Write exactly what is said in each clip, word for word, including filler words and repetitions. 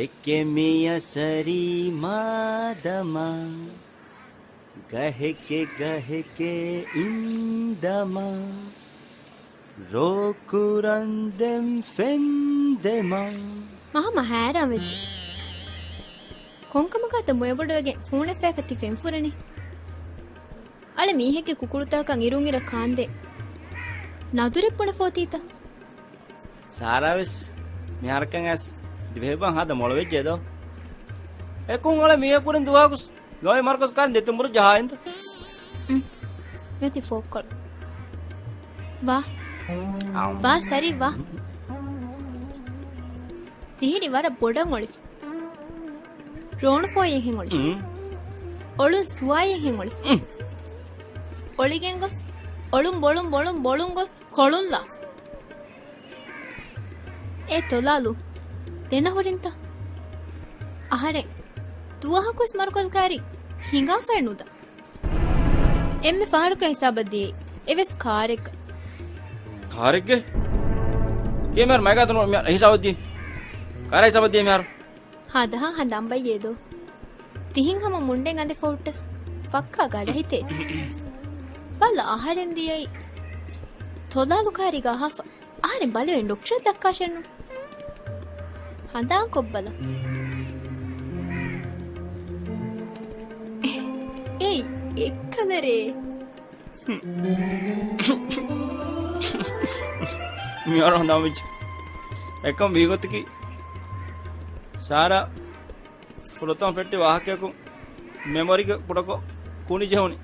އެކެ މިޔަސަރީ މާދަމާ، ގަހެކެ ގަހެކެ އިންދަމާ، ރޯކުރަންދެން ފެންދެމާ. މަހަމަ ހައިރާން ވެއްޖެ. ކޮންކަމަކާތަ މޮޔަބޮޑުވެގެން ފޫނެއްފައިކަ ތި ފެންފުރަނީ؟ އަޅެ މީހެއްގެ ކުކުޅުތަކަށް އިރުން އިރަށް ކާންދޭ ނަދުރެއް ބުނެފޯތީތަ؟ ސާރާވެސް މިހާރަކަށް އައިސް ދިވެހިބަން ހާދަ މޮޅުވެއްޖެ ދޯ. އެކުން އަޅެ މީހަކުރިން ދުވަހަކުސް ގަވައި މަރުކަޒު ކާރިން ދެތިން ބުރު ޖަހާއިންތަ؟ އުން. މިއޮތީ ފޯކޮޅު. ވާ. ވާ ސަރީ ވާ. ތިހިރީ ވަރަށް ބޮޑަށް އޮޅިފަ. ރޯނުފޯއި އެހެން އޮޅިފަ. އުން. އޮޅުން ސުވާއި އެހެން އޮޅިފަ. އުން. އޮޅިގެން ގޮސް އޮޅުން ބޮޅުން ބޮޅުން ބޮޅުން ގޮސް ކޮޅުންލާފަ. އޭ ތޮލާލު، ދެނަހުރިންތަ؟ އަހަރެން ދުވަހަކުވެސް މަރުކަޒު ކާރި ހިނގާފައެއް ނުދާ. އެންމެ ފަހަރަކަށް ހިސާބަށް ދިޔައީ އެވެސް ކާރެއްގަ. ކާރެއްގެ؟ ކޭ މިހާރު މައިގާތު ނުވަ މި ހިސާބަށް ދިޔަ؟ ކާރާ ހިސާބަށް ދިޔަ މިހާރު؟ ހާދަހާ ހަނދާން ބައްޔޭ ދޯ. ތިހިން ހަމަ މުންޑެއް އަނދެފަ ހުއްޓަސް ފައްކާ ގަޑަހިތޭ. ބަލަ އަހަރެން ދިޔައީ ތޮލާލު ކާރީގަ އަހާފަ. އަހަރެން ބަލިވެ ޑޮކްޓަރަށް ދައްކާށެއްނު. ހަނދާން ކޮށްބަލަ. އޭ، އެއްކަލަރޭ. މިހާރު ހަނދާން ވެއްޖެ. އެކަމް ވީގޮތަކީ، ސާރާ ފުރަތަމަ ފެއްޓި ވާހަކަޔަކު މެމޮރީގަ ކުޑަކޮށް ކުނި ޖެހުނީ.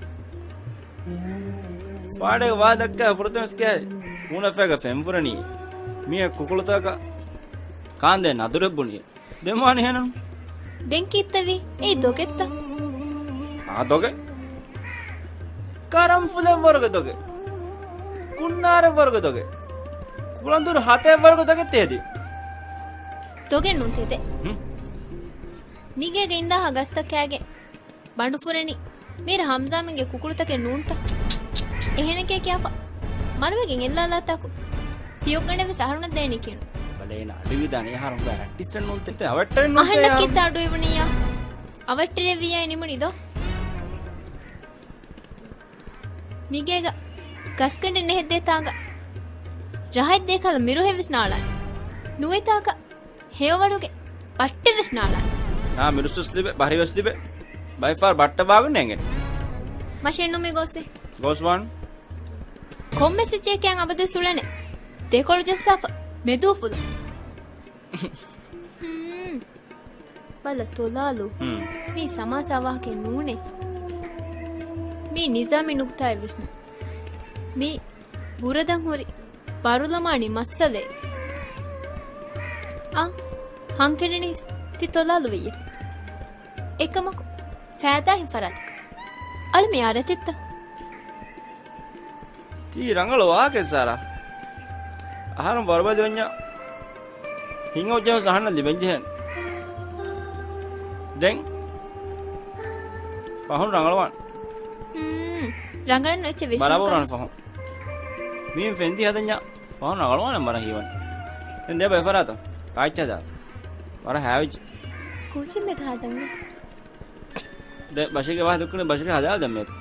ފާޑެއް ވާ ދައްކާ ފުރަތަމަ ސްކޭ ހޫނަފައިގަ ފެންފުރަނީ. މީހެއް ކުކުޅުތަކަށް ކާންދޭ ނަދުރެއް ބުނީ. ދެމާނި ހެނުން. ދެން ކީއްތަވީ؟ އެއީ ދޮގެއްތަ؟ އާ ދޮގެއް. ކަރަންފުލެއް ވަރުގެ ދޮގެއް. ކުންނާރެއް ވަރުގެ ދޮގެއް. ކުޅަނދުރު ހަތެއް ވަރުގެ ދޮގެއް ތެދި. ދޮގެއް ނޫން ތެދެއް. ހުން. މިގޭގަ އިންދާހާ ގަސްތައް ކާގެ ބަނޑުފުރެނީ. މީރަ ހަމްޒާމެންގެ ކުކުޅުތަކެއް ނޫންތަ؟ އެހެނެކޭ ކިޔާފަ. މަރުވެގެން އެއްލާލާތާކު. ފިޔޮއްގަނޑެއް ވެސް އަހަރުނަށް ދޭނީ ކިޔުނު. ބަލޭ ނަޑިވިދާނެ އަހަރުން ރައްޓިއްސަން ނޫންތެ. އަވައްޓެރެއް ނޫންތެ. އަހަންނަށް ކިތާ އަޑު އިވުނިއްޔާ. އަވައްޓެރެއް ވިއްޔާ ނިމުނީ ދޯ. މިގޭގަ ގަސްގަނޑެއް ނެހެއްދޭތާގަ ރަހައެއް ދޭކަލަ މިރުހެއް ވެސް ނާޅާނެ. ނުވެތާގަ ހެޔޮވަޑުގެ ބައްޓެއް ވެސް ނާޅާނެ. އާ، މިރުސް ވެސް ލިބެ، ބަހްރި ވެސް ލިބެ. ބައެއް ފަހަރު ބައްޓަށް ވާގޮތް ނޭނގެން. މަށެއްނު މި ގޯސްވީ. ގޯސްވާން. ކޮންމެސް އެއްޗެއް ކިޔަން އަބަދުވެސް އުޅެނެ. ދެކޮޅު ޖައްސާފަ. މެދޫފުލު. ހުން. ބަލަ ތޮލާލު. ހުން. މީ ސަމާސާ ވާހަކައެއް ނޫނޭ. މީ ނިޒާމީ ނުކުތާއެއް ވެސް ނޫން. މީ ބުރަދަން ހުރި ބަރުލަމާނީ މައްސަލައެއް. އާ، ހަންކެނޑެނީސް ތި ތޮލާލު ވެއްޔެ. އެކަމަކު ފައިދާހިން ފަރާތަކަށް. އަޅު މި އާރަތިއްތަ؟ ތީ ރަނގަޅު ވާހަކައެއް ސާރާ. އަހަރުން ބަރުބަދިވަންޏާ ހިނގަމު ޖެހުން އަހަންނަށް ލިބެން ޖެހޭނެ. ދެން ފަހުން ރަނގަޅުވާނެ. ހުން، ރަނގަޅަށް ނުވެއްޗެއް ވިސްނުން ބަރާބަރުވާނެ ކަމަސް. ފަހުން. މީން ފެންދީ ހަދަންޏާ ފަހުން ރަނގަޅުވާނެ ވަރަށް ހީވަން. ދެން ދޭ ބައިފަރާތަށް. ކާއްޗާ ދާ. ވަރަށް ހާވެއްޖެ. ކޯޗެއް މެދު ހަދަން. ދެ ބަޝީގެ ވާހަކަ ދުއްކުނީ ބަޝީރު ހަދާލަދަން މެދު.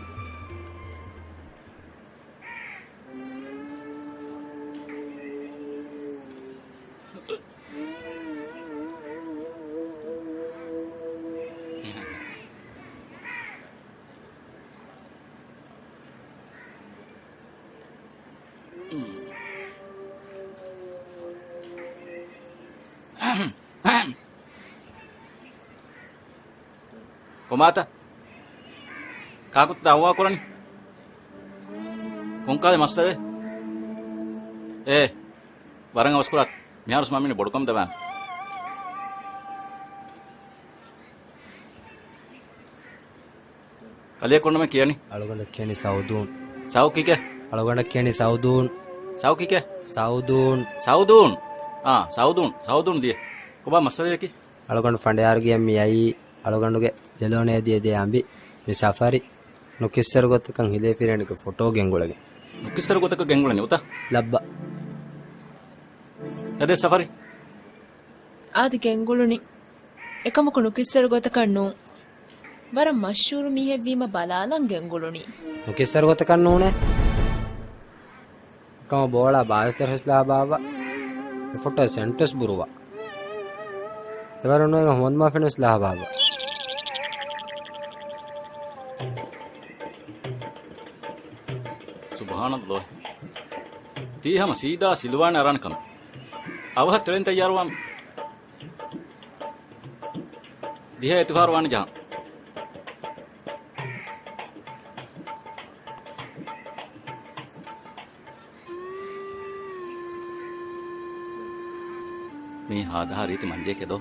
ކޮމާތަ؟ ކާކުތަ ދައުވާ ކުރަނީ؟ ކޮންކާލެ މައްސަލައެއް؟ އޭ، ވަރަށް އަވަސްކުރާތި. މިހާރުސް މަ މިނި ބޮޑުކަމު ދަވާން. ކަލޭ ކޮންނަމެ ކިޔަނީ؟ އަޅުގަނޑަށް ކިޔަނީ ސައުދޫން. ސައު ކީކޭ؟ އަޅުގަނޑަށް ކިޔަނީ ސައުދޫން. ސައު ކީކޭ؟ ސައުދޫން. ސައުދޫން. އާ، ސައުދޫން. ސައުދޫން ދިޔަ. ކޮބާ މައްސަލަޔަކީ؟ އަޅުގަނޑު ފަނޑިޔާރު ގެޔަށް މި އައީ. އަޅުގަނޑުގެ ދެލޯނޭ ދިޔަ ދޭ އަނބި. މި ސަފަރި. ނުކިއްސަރު ގޮތަކަށް ހިލޭ ފިރޭނުގެ ފޮޓޯ ގެންގުޅެގެން. ނުކިއްސަރު ގޮތަކަށް ގެންގުޅެނީ އުތާ؟ ލައްބަ. އެދޭ ސަފަރި. އާދެ ގެންގުޅުނީ. އެކަމަކު ނުކިއްސަރު ގޮތަކަށް ނޫން. ވަރަށް މަޝްހޫރު މީހެއްވީމަ ބަލާލަން ގެންގުޅުނީ. ނުކިއްސަރު ގޮތަކަށް ނޫނޭ. އެކަމަށް ބޯޅާ ބާސްތަރަށް ވެސް ލާ ބާއްވާ. އެ ފޮޓޯ ސެންޓް ވެސް ބުރުވާ. އެވަރު ނުވެގެ ހުމަންދުމާފެން ވެސް ލާ ބާއްވާ. ސުބްހާނައްލާހް. ތީ ހަމަ ސީދާ ސިލުވާނެ އަރާނެ ކަމެއް. އަވަހަށް ތެޅެން ތައްޔާރުވާން. ދިހަ އެތިފާރު ވާނެ ޖަހަން. މީ ހާދަހާ ރީތި މަންޖެއެކޭ ދޯ.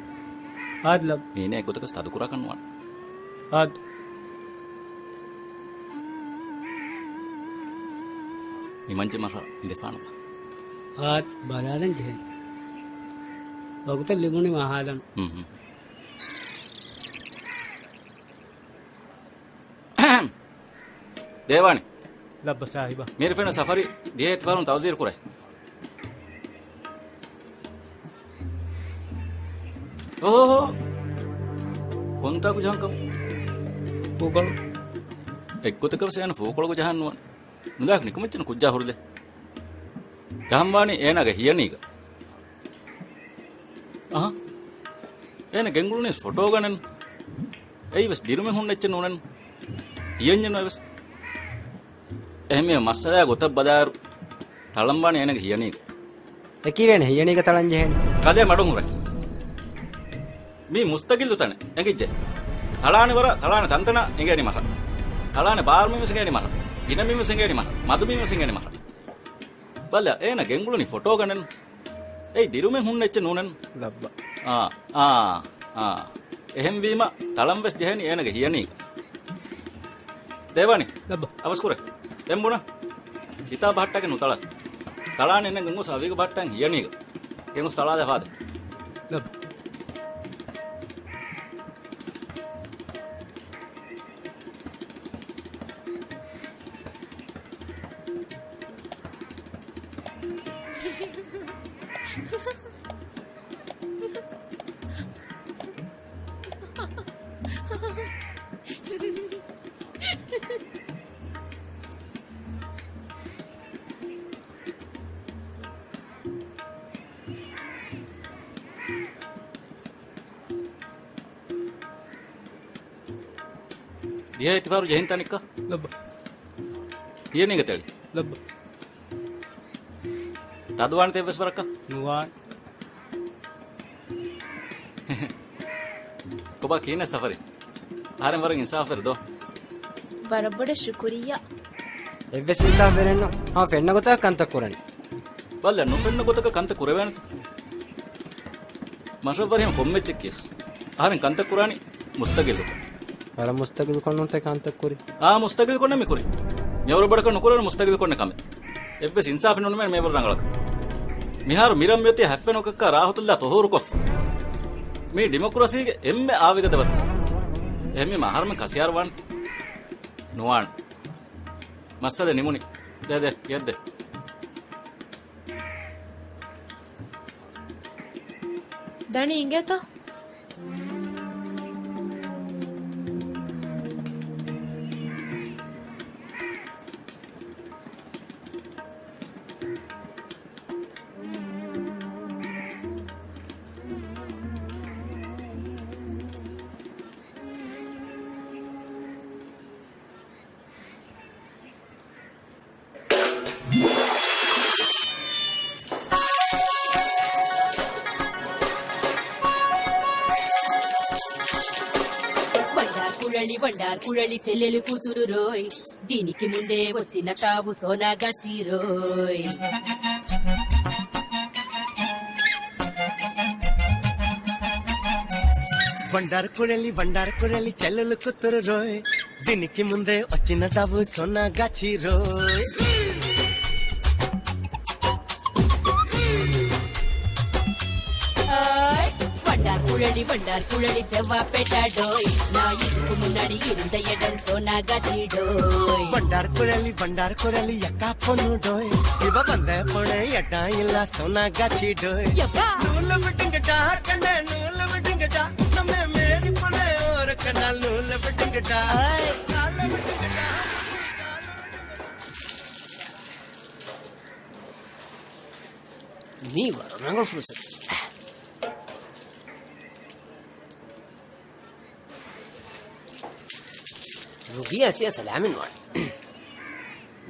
އާދެ ލައްބަ. މީނަ އެއްގޮތަކަށް ތަދުކުރާކަށް ނުވާނެ. އާދެ. މި މަންޖެ މަށަށް އިނދެފާނަބަ. އާދެ، ބަލާލަން ޖެހޭ. ވަގުތެއް ލިބުނީމަ އަހާލަން. ހުން، ހުން. ދޭވާނެ. ލައްބަ ސާހިބާ. މީރު ފެންނަ ސަފަރީ ދިހަ އެތިފާރުން ތައުޒީރު ކުރޭ. އޯހޯ. ކޮންތާކު ޖަހަންކަމު؟ ފޫކޮޅު. އެއްގޮތަކަށް ވެސް އޭނަ ފޫކޮޅުގަ ޖަހަން ނުވާނެ. ނުލާކު ނިކުމެއްޗެއް ކުއްޖާ ހުރިލެއް. ޖަހަންވާނީ އޭނާގެ ހިޔަނީގަ. އަހަ. އޭނަ ގެންގުޅުނީ ފޮޓޯގަނެއް. އެއީވެސް ދިރުމެއް ހުންނަ އެއްޗެއް ނޫނެއް. ހިޔަންޏެއް ނުވެސް. އެހެންވީމަ މައްސަލައާ ގޮތަށް ބަލާއިރު، ތަޅަންވާނީ އޭނަގެ ހިޔަނީގަ. އެކީވެން ހިޔަނީގަ ތަޅަން ޖެހޭނެ. ކަލޭ މަޑުން ހުރޭ. މީ މުސްތަގިއްލު ތަނެއް އެނގިއްޖެ. ތަޅާނެ ވަރަށް، ތަޅާނެ ތަންތަނަށް އެނގޭނީ މަށަށް. ތަޅާނެ ބާރުމިން ވެސް އެނގޭނީ މަށަށް. ގިނަމިން ވެސް އެނގޭނީ މަށަށް. މަދުމިން ވެސް އެނގޭނީ މަށަށް. ބަލަ، އޭނަ ގެންގުޅުނީ ފޮޓޯގަނެއް. އެއީ ދިރުމެއް ހުންނަ އެއްޗެއް ނޫނެއް. ލައްބަ. އާ، އާ، އާ. އެހެންވީމަ، ތަޅަން ވެސް ޖެހޭނީ އޭނަގެ ހިޔަނީ. ދޭވާނި. ލައްބަ. އަވަސް ކުރޭ. ދެން ބުނަ. ހިތާ ބަހައްޓާގެން ނުތަޅާ. ތަޅާނެ އެންނެ ގޮސް އަވީގަ ބަހައްޓާން ހިޔަނީގަ. ގެންގޮސް ތަޅާލަ ފާދަ. ލައްބަ. ދިހަ އެތިފާރު ޖެހިންތާނެއްކަ؟ ލައްބަ. ހިޔަނީގަ ތެޅި. ލައްބަ. ތަދުވާނެތަ އެއްވެސް ވަރަކަށް؟ ނުވާނެ. ކޮބާ ކިހިނެއް ސަފަރި؟ އަހަރެން ވަރަށް އިންސާފުވެރި ދޯ. ވަރަށް ބޮޑަށް ޝުކުރިއްޔާ. އެއްވެސް އިންސާފުވެރިންނު. ހާ، ފެންނަ ގޮތަށް ކަންތައް ކުރަނީ. ބައްލަ، ނުފެންނަ ގޮތަކަށް ކަންތައް ކުރެވޭނެތަ؟ މަށަށް ވަރިހަމަ ކޮންމެ އެއްޗެއް ކިޔަސް. އަހަރެން ކަންތައް ކުރާނީ މުސްތަގިއްލުކޮށް. ވަރަށް މުސްތަގިއްލުކޮށް ނޫންތަ ކަންތައް ކުރީ؟ އާ، މުސްތަގިއްލުކޮށްނޭ މި ކުރީ. މިވަރު ބޮޑަކަށް ނުކުރެވޭނެ މުސްތަގިއްލުކޮށްނެ ކަމެއް. އެއްވެސް އިންސާފެއް ނުނިމޭނެ މިވަރު ރަނގަޅަކަށް. މިހާރު މިރަށް މިއޮތީ ހަތްފަ ނުކައްކާ ރާހަތުން ތޮހޫރުކޮށްފަ. މީ ޑިމޮކްރަސީގެ އެންމެ އާވިގަދަ ވައްތަރު. އެހެންވީމަ އަހަރުމެން ކަސިޔާރު ވާނެތަ؟ ނުވާނެ. މައްސަލަ ނިމުނީ. ދޭ، ދޭ، ގެއަށްދޭ. ދަނީ އިނގޭތަ؟ ބަންޑާރު ކުރަޅި، ބަންޑާރު ކުރަޅި، ޗެލެލު ކުތުރު ރޯތް. ދިނިކި މުނދޭ އޮތި ނަތާވު ސޯނާ ގަތި ރޯތް. ބަންޑާރު ކުރަޅި، ބަންޑާރު ކުރަޅި، ޗެލެލު ކުތުރު ރޯތް. ދިނިކި މުނދޭ އޮތި ނަތާވު ސޯނާ ގަތި ރޯތް. ބަންޑާރު ކުރަޅި، ބަންޑާރު ކުރަޅި، ޖައްވާ ޕެޓާ ޑޯތް. ނާ އިރުކުމު ނަޑި އިރުން ދަޔަޑަން ސޯނާ ގަތި ޑޯތް. ބަންޑާރު ކުރަޅި، ބަންޑާރު ކުރަޅި، ޔަކާ ފޮނު ޑޯތް. ހިބަ ބަނދެ ފޮނެ ޔަޑާ އިލާ ސޯނާ ގަތި ޑޯތް. ޔަކާ. ނޫލު ބިޑިނގ ޑާ ކަނޑެ، ނޫލު ބިޑިނގ ޑާ. ނަމެ މެ މީ ވަރަށް ރަނގަޅު ފުރުސަތެއް. ރުގިޔާ ސިޔާ ސަލާމެއް ނުވާނެ.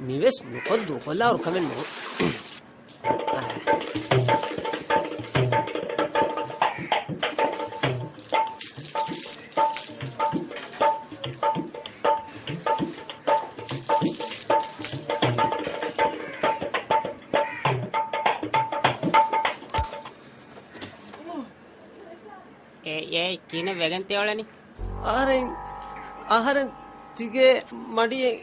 މިވެސް ނުކޮށް ދޫކޮށްލާ ހުރު ކަމެއް ނޫން. އޭ، އޭ، ކިހިނެއް ވެގެން ތިއުޅެނީ؟ އަހަރެން، އަހަރެން ތިގޭ މަޑިއެއް،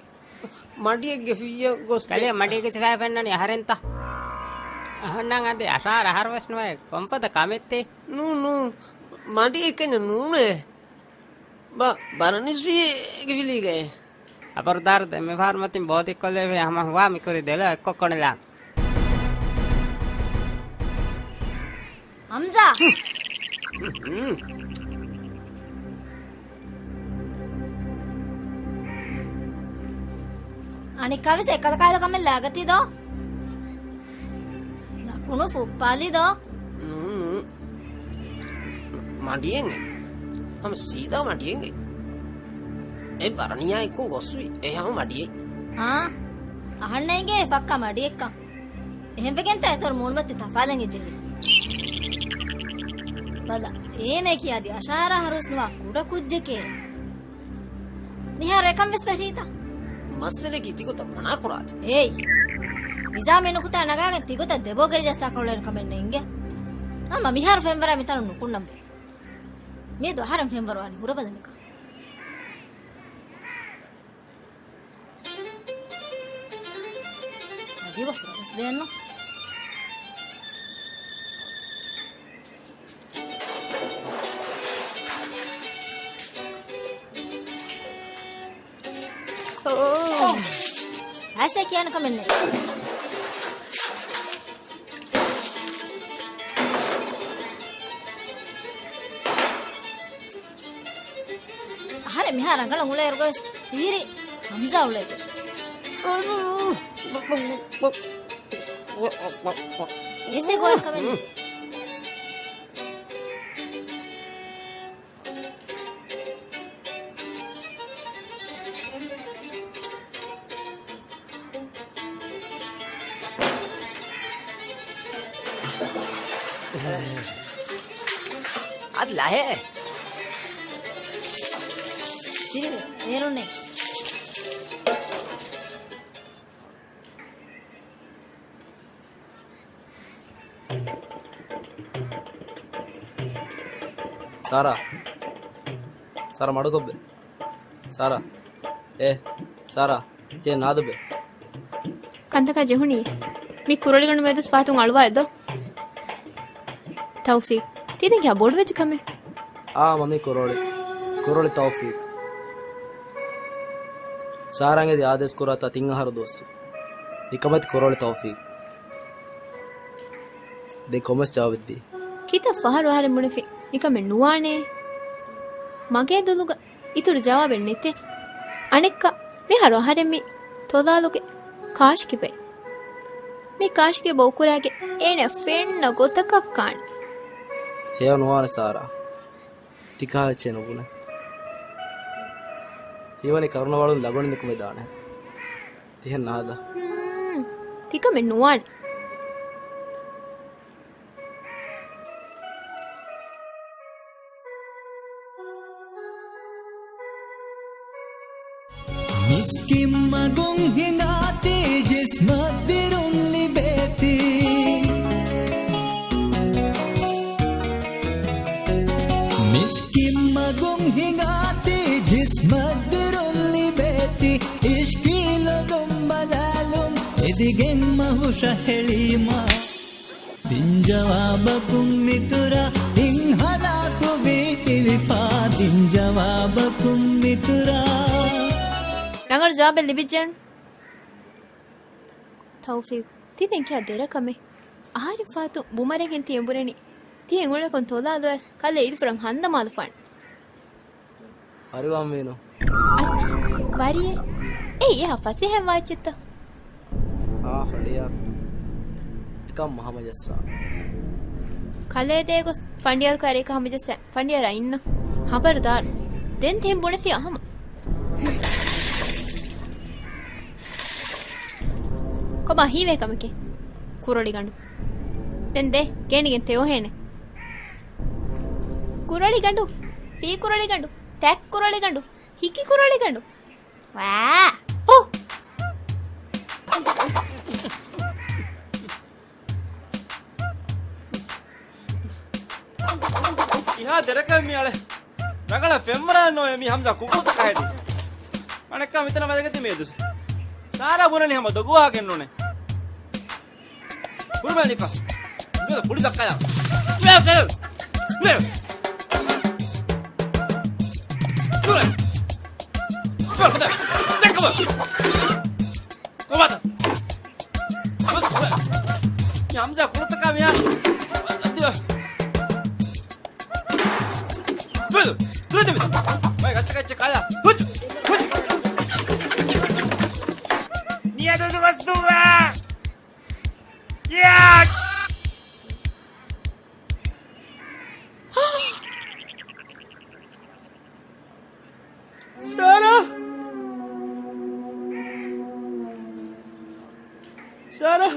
މަޑިއެއްގެ ފިއްޔަށް ގޮސް ކަލޭ މަޑިއެއްގެ ސިފައި ފެންނަނީ އަހަރެންތަ؟ އަހަންނަށް އަދި އަށާރަ އަހަރު ވެސް ނުވޭ. ކޮންފަދަ ކަމެއްތޭ؟ ނޫން، ނޫން. މަޑިއެއް ކަންޏެއް ނޫނޭ. ބަ، ބަރަނިސްވީ އޭގެ ފިލީގައޭ. އަބަރުދާރު ދެން މިފަހަރު މަތިން ބޯ ދިއްކޮށްލެވޭ ހަމަ ހުވާ މިކުރި ދެލޯ އެއްކޮށް ކޮނެލާން. ހަމްޒާ! އަނެއްކާވެސް އެކަލަ ކާލަ ކަމެއް ލާގަތީ ދޯ؟ ދަކުނު ފުއްޕާލި ދޯ؟ ނޫން، ނޫން. މަޑިއެއް. ހަމަ ސީދާ މަޑިއެއް. އެ ބަރަނިޔާ އެއްކޮށް ގޮސްވި. އެ ހަމަ މަޑިއެއް. އާ، އަހަންނަށް އެނގޭ އެ ފައްކާ މަޑިއެއްކަން. އެހެންވެގެންތާ އެސޮރު މޫނުމަތި ތަފާލަން އެއްޖެހި. ބަލަ، އޭނައަކީ އަދި އަށާރަ އަހަރުވެސް ނުވާ ކުޑަ ކުއްޖެކޭ. މިހާރު އެކަން ވެސް ފެށީތަ؟ މައްސަލައަކީ ތިގޮތަށް މަނާ ކުރާތި. އޭއް! ނިޒާމީ ނުކުތާ ނަގާގެން ތިގޮތަށް ދެބޯ ގެރިޖައްސާކޮށްލެވޭނެ ކަމެއް ނެތް އިނގޭ. އަމަ މިހާރު ފެންވަރާ މިތަނުން ނުކުންނަން ބޭ. މިއަދު އަހަރެން ފެންވަރު ވާނީ ހުރަބަލަ ނިކަން. އަދި ވަ ފުރަވެސް ދޭންނު. އޯ. އައިސް ކިޔާނެ ކަމެއް ނެތް. އަހަރެން މިހާ ރަނގަޅަށް އުޅޭއިރުގަވެސް ތިހިރީ ހަމްޒާ އުޅޭތޯ. އޭސެ ގޮވާ ކަމެއް ނެތް. އަދި ލަހޭ. ތިރިވެ، އޭރުންނޭ. ސާރާ. ސާރާ މަޑުކޮށްބެ. ސާރާ. އޭ، ސާރާ. ތިޔަ ނާދަބެ. ކަންތަކާ ޖެހުނީ. މި ކުރޮޅިގަނޑު މެދުސް ފާތުން އަޅުވާ އެދޯ. ތައުފީޤް. ތީ ދެން ކިހާ ބޮޑުވެއްޖެ ކަމެއް؟ އާ، މަމީ ކުރޮޅި. ކުރޮޅި ތައުފީޤް. ސާރާ އަނގަދީ އާދޭސް ކުރާތާ ތިން އަހަރު ދުވަސް. ނިކަމެތި ކުރޮޅި ތައުފީޤް. ދެން ކޮންމެސް ޖަވާބެއް ދީ؟ ކިތައް ފަހަރު އަހަރެން ބުނެފި މިކަމެއް ނުވާނޭ. މަގޭ ދުލުގަ އިތުރު ޖަވާބެއް ނެތޭ. އަނެއްކާ، މިހާރު އަހަރެން މި ތޮލާލުގެ ކާށިގެ ބައި. މި ކާށިގެ ބައްކުރާގެ އޭނަ ފެންނަ ގޮތަކަށް ކާން. ހެޔޮ ނުވާނެ ސާރާ. ތިކާ އެއްޗެއް ނުބުނެ. ހީވަނީ ކަރުނަވަޅުން ލަގޮނި ނިކުމެދާނެ. ތިހެން ނާދަ. ހުން، ތިކަމެއް ނުވާނެ. މިސްކިތް މަގުން ހިނގާތީ ޖިސްމަށް ދިރުން ލިބޭތީ. މިސްކިތް މަގުން ހިނގާތީ ޖިސްމަށް ދިރުން ލިބޭތީ. އިޝްކީ ލޮލުން ބަލާލުން އެދިގެން މަހުށަށް ހެޅީމާ. ތިން ޖަވާބަކުން މިތުރާ ތިން ހަލާކުވީ ތިވިފާ ތިން ޖަވާބަކުން މިތުރާ. ރަނގަޅު ޖަވާބެއް ލިބިއްޖެން. ތައުފީޤް، ތި ދެން ކިޔާ ދެރަ ކަމެއް. އަހަރެން ފާތު ބުމަރެން ހެން ތި އެނބުރެނީ. ތި އެނގުނެކޮން ތޮލާލުވެސް ކަލޭ އިރުފުރަން ހަނދަމާލުފާނެ. އަރިވާންވީނު. އައްޗަ، ވަރިއެއް. އެއީ އެހާ ފަސޭހަ ވާއްޗެއްތަ؟ އާ، ފަނޑިޔާރު. އެކަމަށް ހަމަޖައްސާ. ކަލޭ ދޭ ގޮސް ފަނޑިޔާރު ކާރިއަކަށް ހަމަޖައްސާ. ފަނޑިޔާރާ އިންނަ. ހަބަރުދާރު. ދެން ތިހެން ބުނެފި އަހަމަ. ކޮބާ ހީވޭ ކަމެކޭ؟ ކުރޮޅިގަނޑު. ދެން ދޭ، ގޭނިގެން ތެޔޮހޭނެ. ކުރޮޅިގަނޑު، ފީ ކުރޮޅިގަނޑު، ތެއް ކުރޮޅިގަނޑު، ހިކި ކުރޮޅިގަނޑު. ވާ! ޕު! ކިހާ ދެރަކަށް މި އަޅެ؟ ރަނގަޅަށް ފެންވަރާނޯއޭ މި ހަމްޒާ ކުކުޅުތަކާ ހެދި. އަނެއްކާ މިތަނަށް ވަދެގަތީ މިއަދު. ސާރާ ބުނަނީ ހަމަ ދޮގުވާ ގެންނޫނޭ. ކުރުމަލިފަ. ކުޅި ދައްކަޔާ. ކޮބާތަ؟ ހަމްޒާ ކުޅުތަކާ މިހާރު. ދުރުދު، ދުރުދު މިތަން. ބައި ގަސްތަކަށް ކާލާ. ހުއް، ހުއް. މިއަދު ދުވަސް ދުއްވާ. ޔާ! ސާރާ! ސާރާ!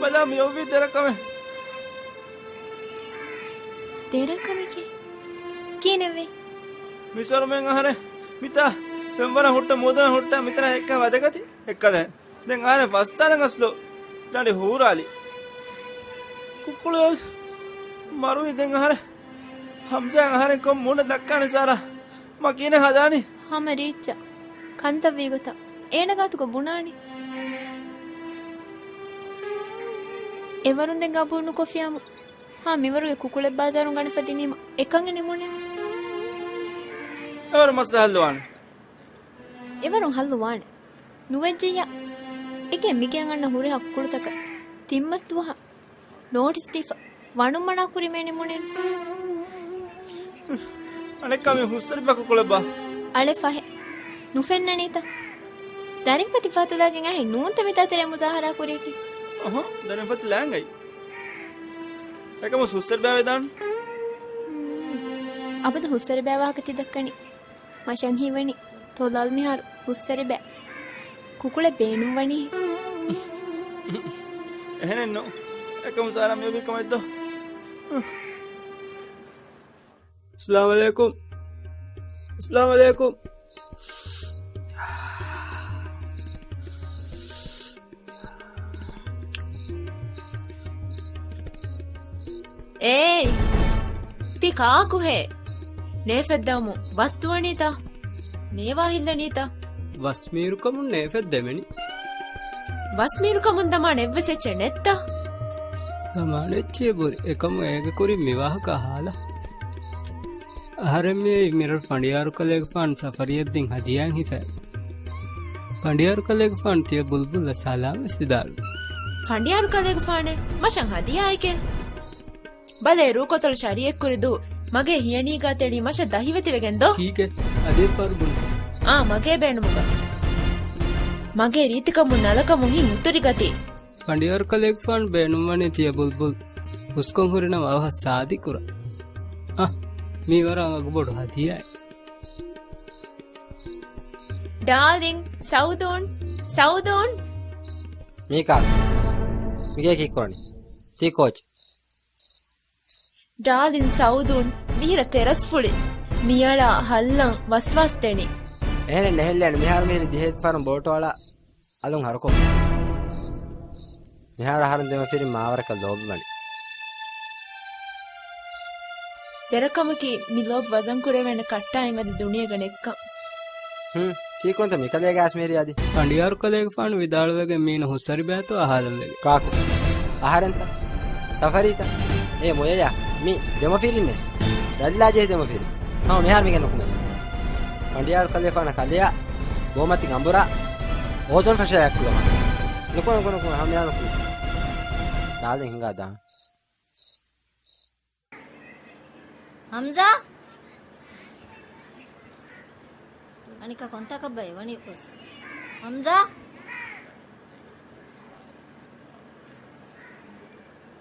ބަލާ، މި އޮއްވީ ދެރަކަމެއް. ދެރަކަމެކޭ؟ ކިހިނެއްވީ؟ މި ސަރުމެން އަހަރެން މިތާ ފެންވަރަށް ހުއްޓަ މޫދަނަށް ހުއްޓަ މިތަނަށް އެއްކަ ވަދެގަތި އެއްކަލެ. ދެން އަހަރެން ފަސްދާނަން އަސްލު ދަނޑި ހޫރާލި. ކުކުޅު ވެސް މަރުވި. ދެން އަހަރެން ހަމްޒާ އަހަރެން ކޮން މޫނެއް ދައްކާނެ ސާރާ؟ މަ ކިހިނެއް ހަދާނީ؟ ހަމަ ރީއްޗަށް ކަންތައްވީ ގޮތަށް އޭނަ ގާތުގަ ބުނާނީ. އެވަރުން ދެން ގަބޫލު ނުކޮށްފިއްޔާމު. ހާ، މިވަރުގެ ކުކުޅެއް ބާޒާރުން ގަނެފަ ދިނީމަ އެކަން އެ ނިމުނީ. އެވަރު މައްސަލަ ހައްލުވާނެ. އެވަރުން ހައްލުވާނެ. ނުވެއްޖެއްޔާ. އެގޭ މިގެއަށް އަންނަ ހުރިހާ ކުކުޅުތަކަށް ތިން މަސް ދުވަހަށް ނޯޓިސް ދީފަ ވަނުން މަނާ ކުރީމޭ ނިމުނީ. އަނެއްކާ މި ހުއްސަރިބަ ކުކުޅެއްބާ؟ އަޅެ ފަހެ. ނުފެންނަނީތަ؟ ދަރިންފަތި ފަތުލާގެން އަހެން ނޫންތަ މިތާ ތެރޭ މުޒާހަރާ ކުރީކީ؟ އަހަ، ދަރިންފަތި ލާނގައި. އެކަމު ހުއްސަރިބައި ވެދާން. އަބަދު ހުއްސަރިބައި ވާހަކަ ތި ދައްކަނީ. މަށަށް ހީވަނީ ތޮލާލު މިހާރު ހުއްސަރިބައި. ކުކުޅެއް ބޭނުންވަނީ. އެހެނެއްނު. އެކަމު ސާރާ މިއޮބީ ކަމެއްދޯ؟ އައްސަލާމު ޢަލައިކުމް. އައްސަލާމު ޢަލައިކުމް. އޭ! ތި ކާކުހޭ؟ ނޭފެއްދަވަމުން ވަސް ދުވަނީތަ؟ ނޭވާ ހިއްލަނީތަ؟ ވަސްމީރުކަމުން ނޭފެއްދެމެނި. ވަސްމީރުކަމުން ދަމާނެ އެއްވެސް އެއްޗެއް ނެއްތަ؟ ދަމާނެ އެއްޗެއް ބުރި. އެކަމު އޭގެ ކުރިން މި ވާހަކަ އަހާލަ. އަހަރެން މިއީ މިރަށު ފަނޑިޔާރު ކަލޭގެފާނު ސަފަރިއަށް ދިން ހަދިޔާއެއް ހިފައި. ފަނޑިޔާރު ކަލޭގެފާނު ތިޔަ ބުލްބުލްއަށް ސަލާމް ވެސް ވިދާޅުވި. ފަނޑިޔާރު ކަލޭގެފާނެއް؟ މަށަށް ހަދިޔާއެކޭ؟ ބަލޭ، ރޫކޮތޮޅު ޝަރީއެއްކުރި ދޫ، މަގޭ ހިޔަނީގާ ތެޅި މަށަށް ދަހިވެތިވެގެން ދޯ. ކީކޭ؟ އަދި އެއްފަހަރު ބުނި. އާ، މަގޭ ބޭނުމުގަ. މަގޭ ރީތިކަމުން ނަލަކަމުން ހިތް އުތުރިގަތީ. ފަނޑިޔާރު ކަލޭގެފާނު ބޭނުންވަނީ ތިޔަ ބުލްބުލް ހުސްކޮށް ހުރިނަމަ އަވަހަށް ސާދި ކުރަން. އަ، މީ ވަރަށް ވަގުބޮޑު ހަދިޔާއެއް. ޑާލިން، ސައުދޫން، ސައުދޫން. މީ ކާކު؟ މިގޭ ކީއްކުރަނީ؟ ތީ ކޯޗް؟ ޑާލިން ސައުދޫން މިހިރަ ތެރަސްފުޅި މިއަޅާ ހައްލަން ވަސްވާސް ދެނީ. އެހެނެއް ނެހެއްލޭނެ. މިހާރު މިހިރި ދިހައެއް ފަރުން ބޯޓު އަޅާ އަލުން ހަރުކޮށްފަ. މިހާރު އަހަރެން ދެމަފިރިން މާވަރަކަށް ލޯބިވަނީ. ދެރަކަމަކީ މި ލޯބި ވަޒަން ކުރެވޭނެ ކައްޓާއެއް އަދި ދުނިޔޭގަ ނެއްކަން. ހުން، ކީކުންތަ މިކަލޭގެ އައިސް މިހިރީ އަދި؟ ފަނޑިޔާރު ކަލޭގެފާނު ވިދާޅުވެގެން މީނަ ހުއްސަރިބައިތޯ އަހާލަން ވެގެން. ކާކު؟ އަހަރެންތަ؟ ސަފަރީތަ؟ އޭ މޮޔަޔާ، މީ ދެމަފިރިންނޭ. ރައްލާ ޖެހި ދެމަފިރިން. ހަމަ މިހާރު މިގެން ނުކުމެ. ފަނޑިޔާރު ކަލޭފާނަ ކަލެޔާ، ބޯމަތި ގަނބުރާ، އޯޒޯން ފަށާ އެއްކުލަމާ. ނުކުމެ، ނުކުމެ، ނުކުމެ، ހަމަ މިހާރު ނުކުމެ. ދާލި ހިނގާ ދާ. ހަމްޒާ، އަނެއްކާ ކޮންތާކަށްބާ އެވަނީ ގޮސް؟ ހަމްޒާ؟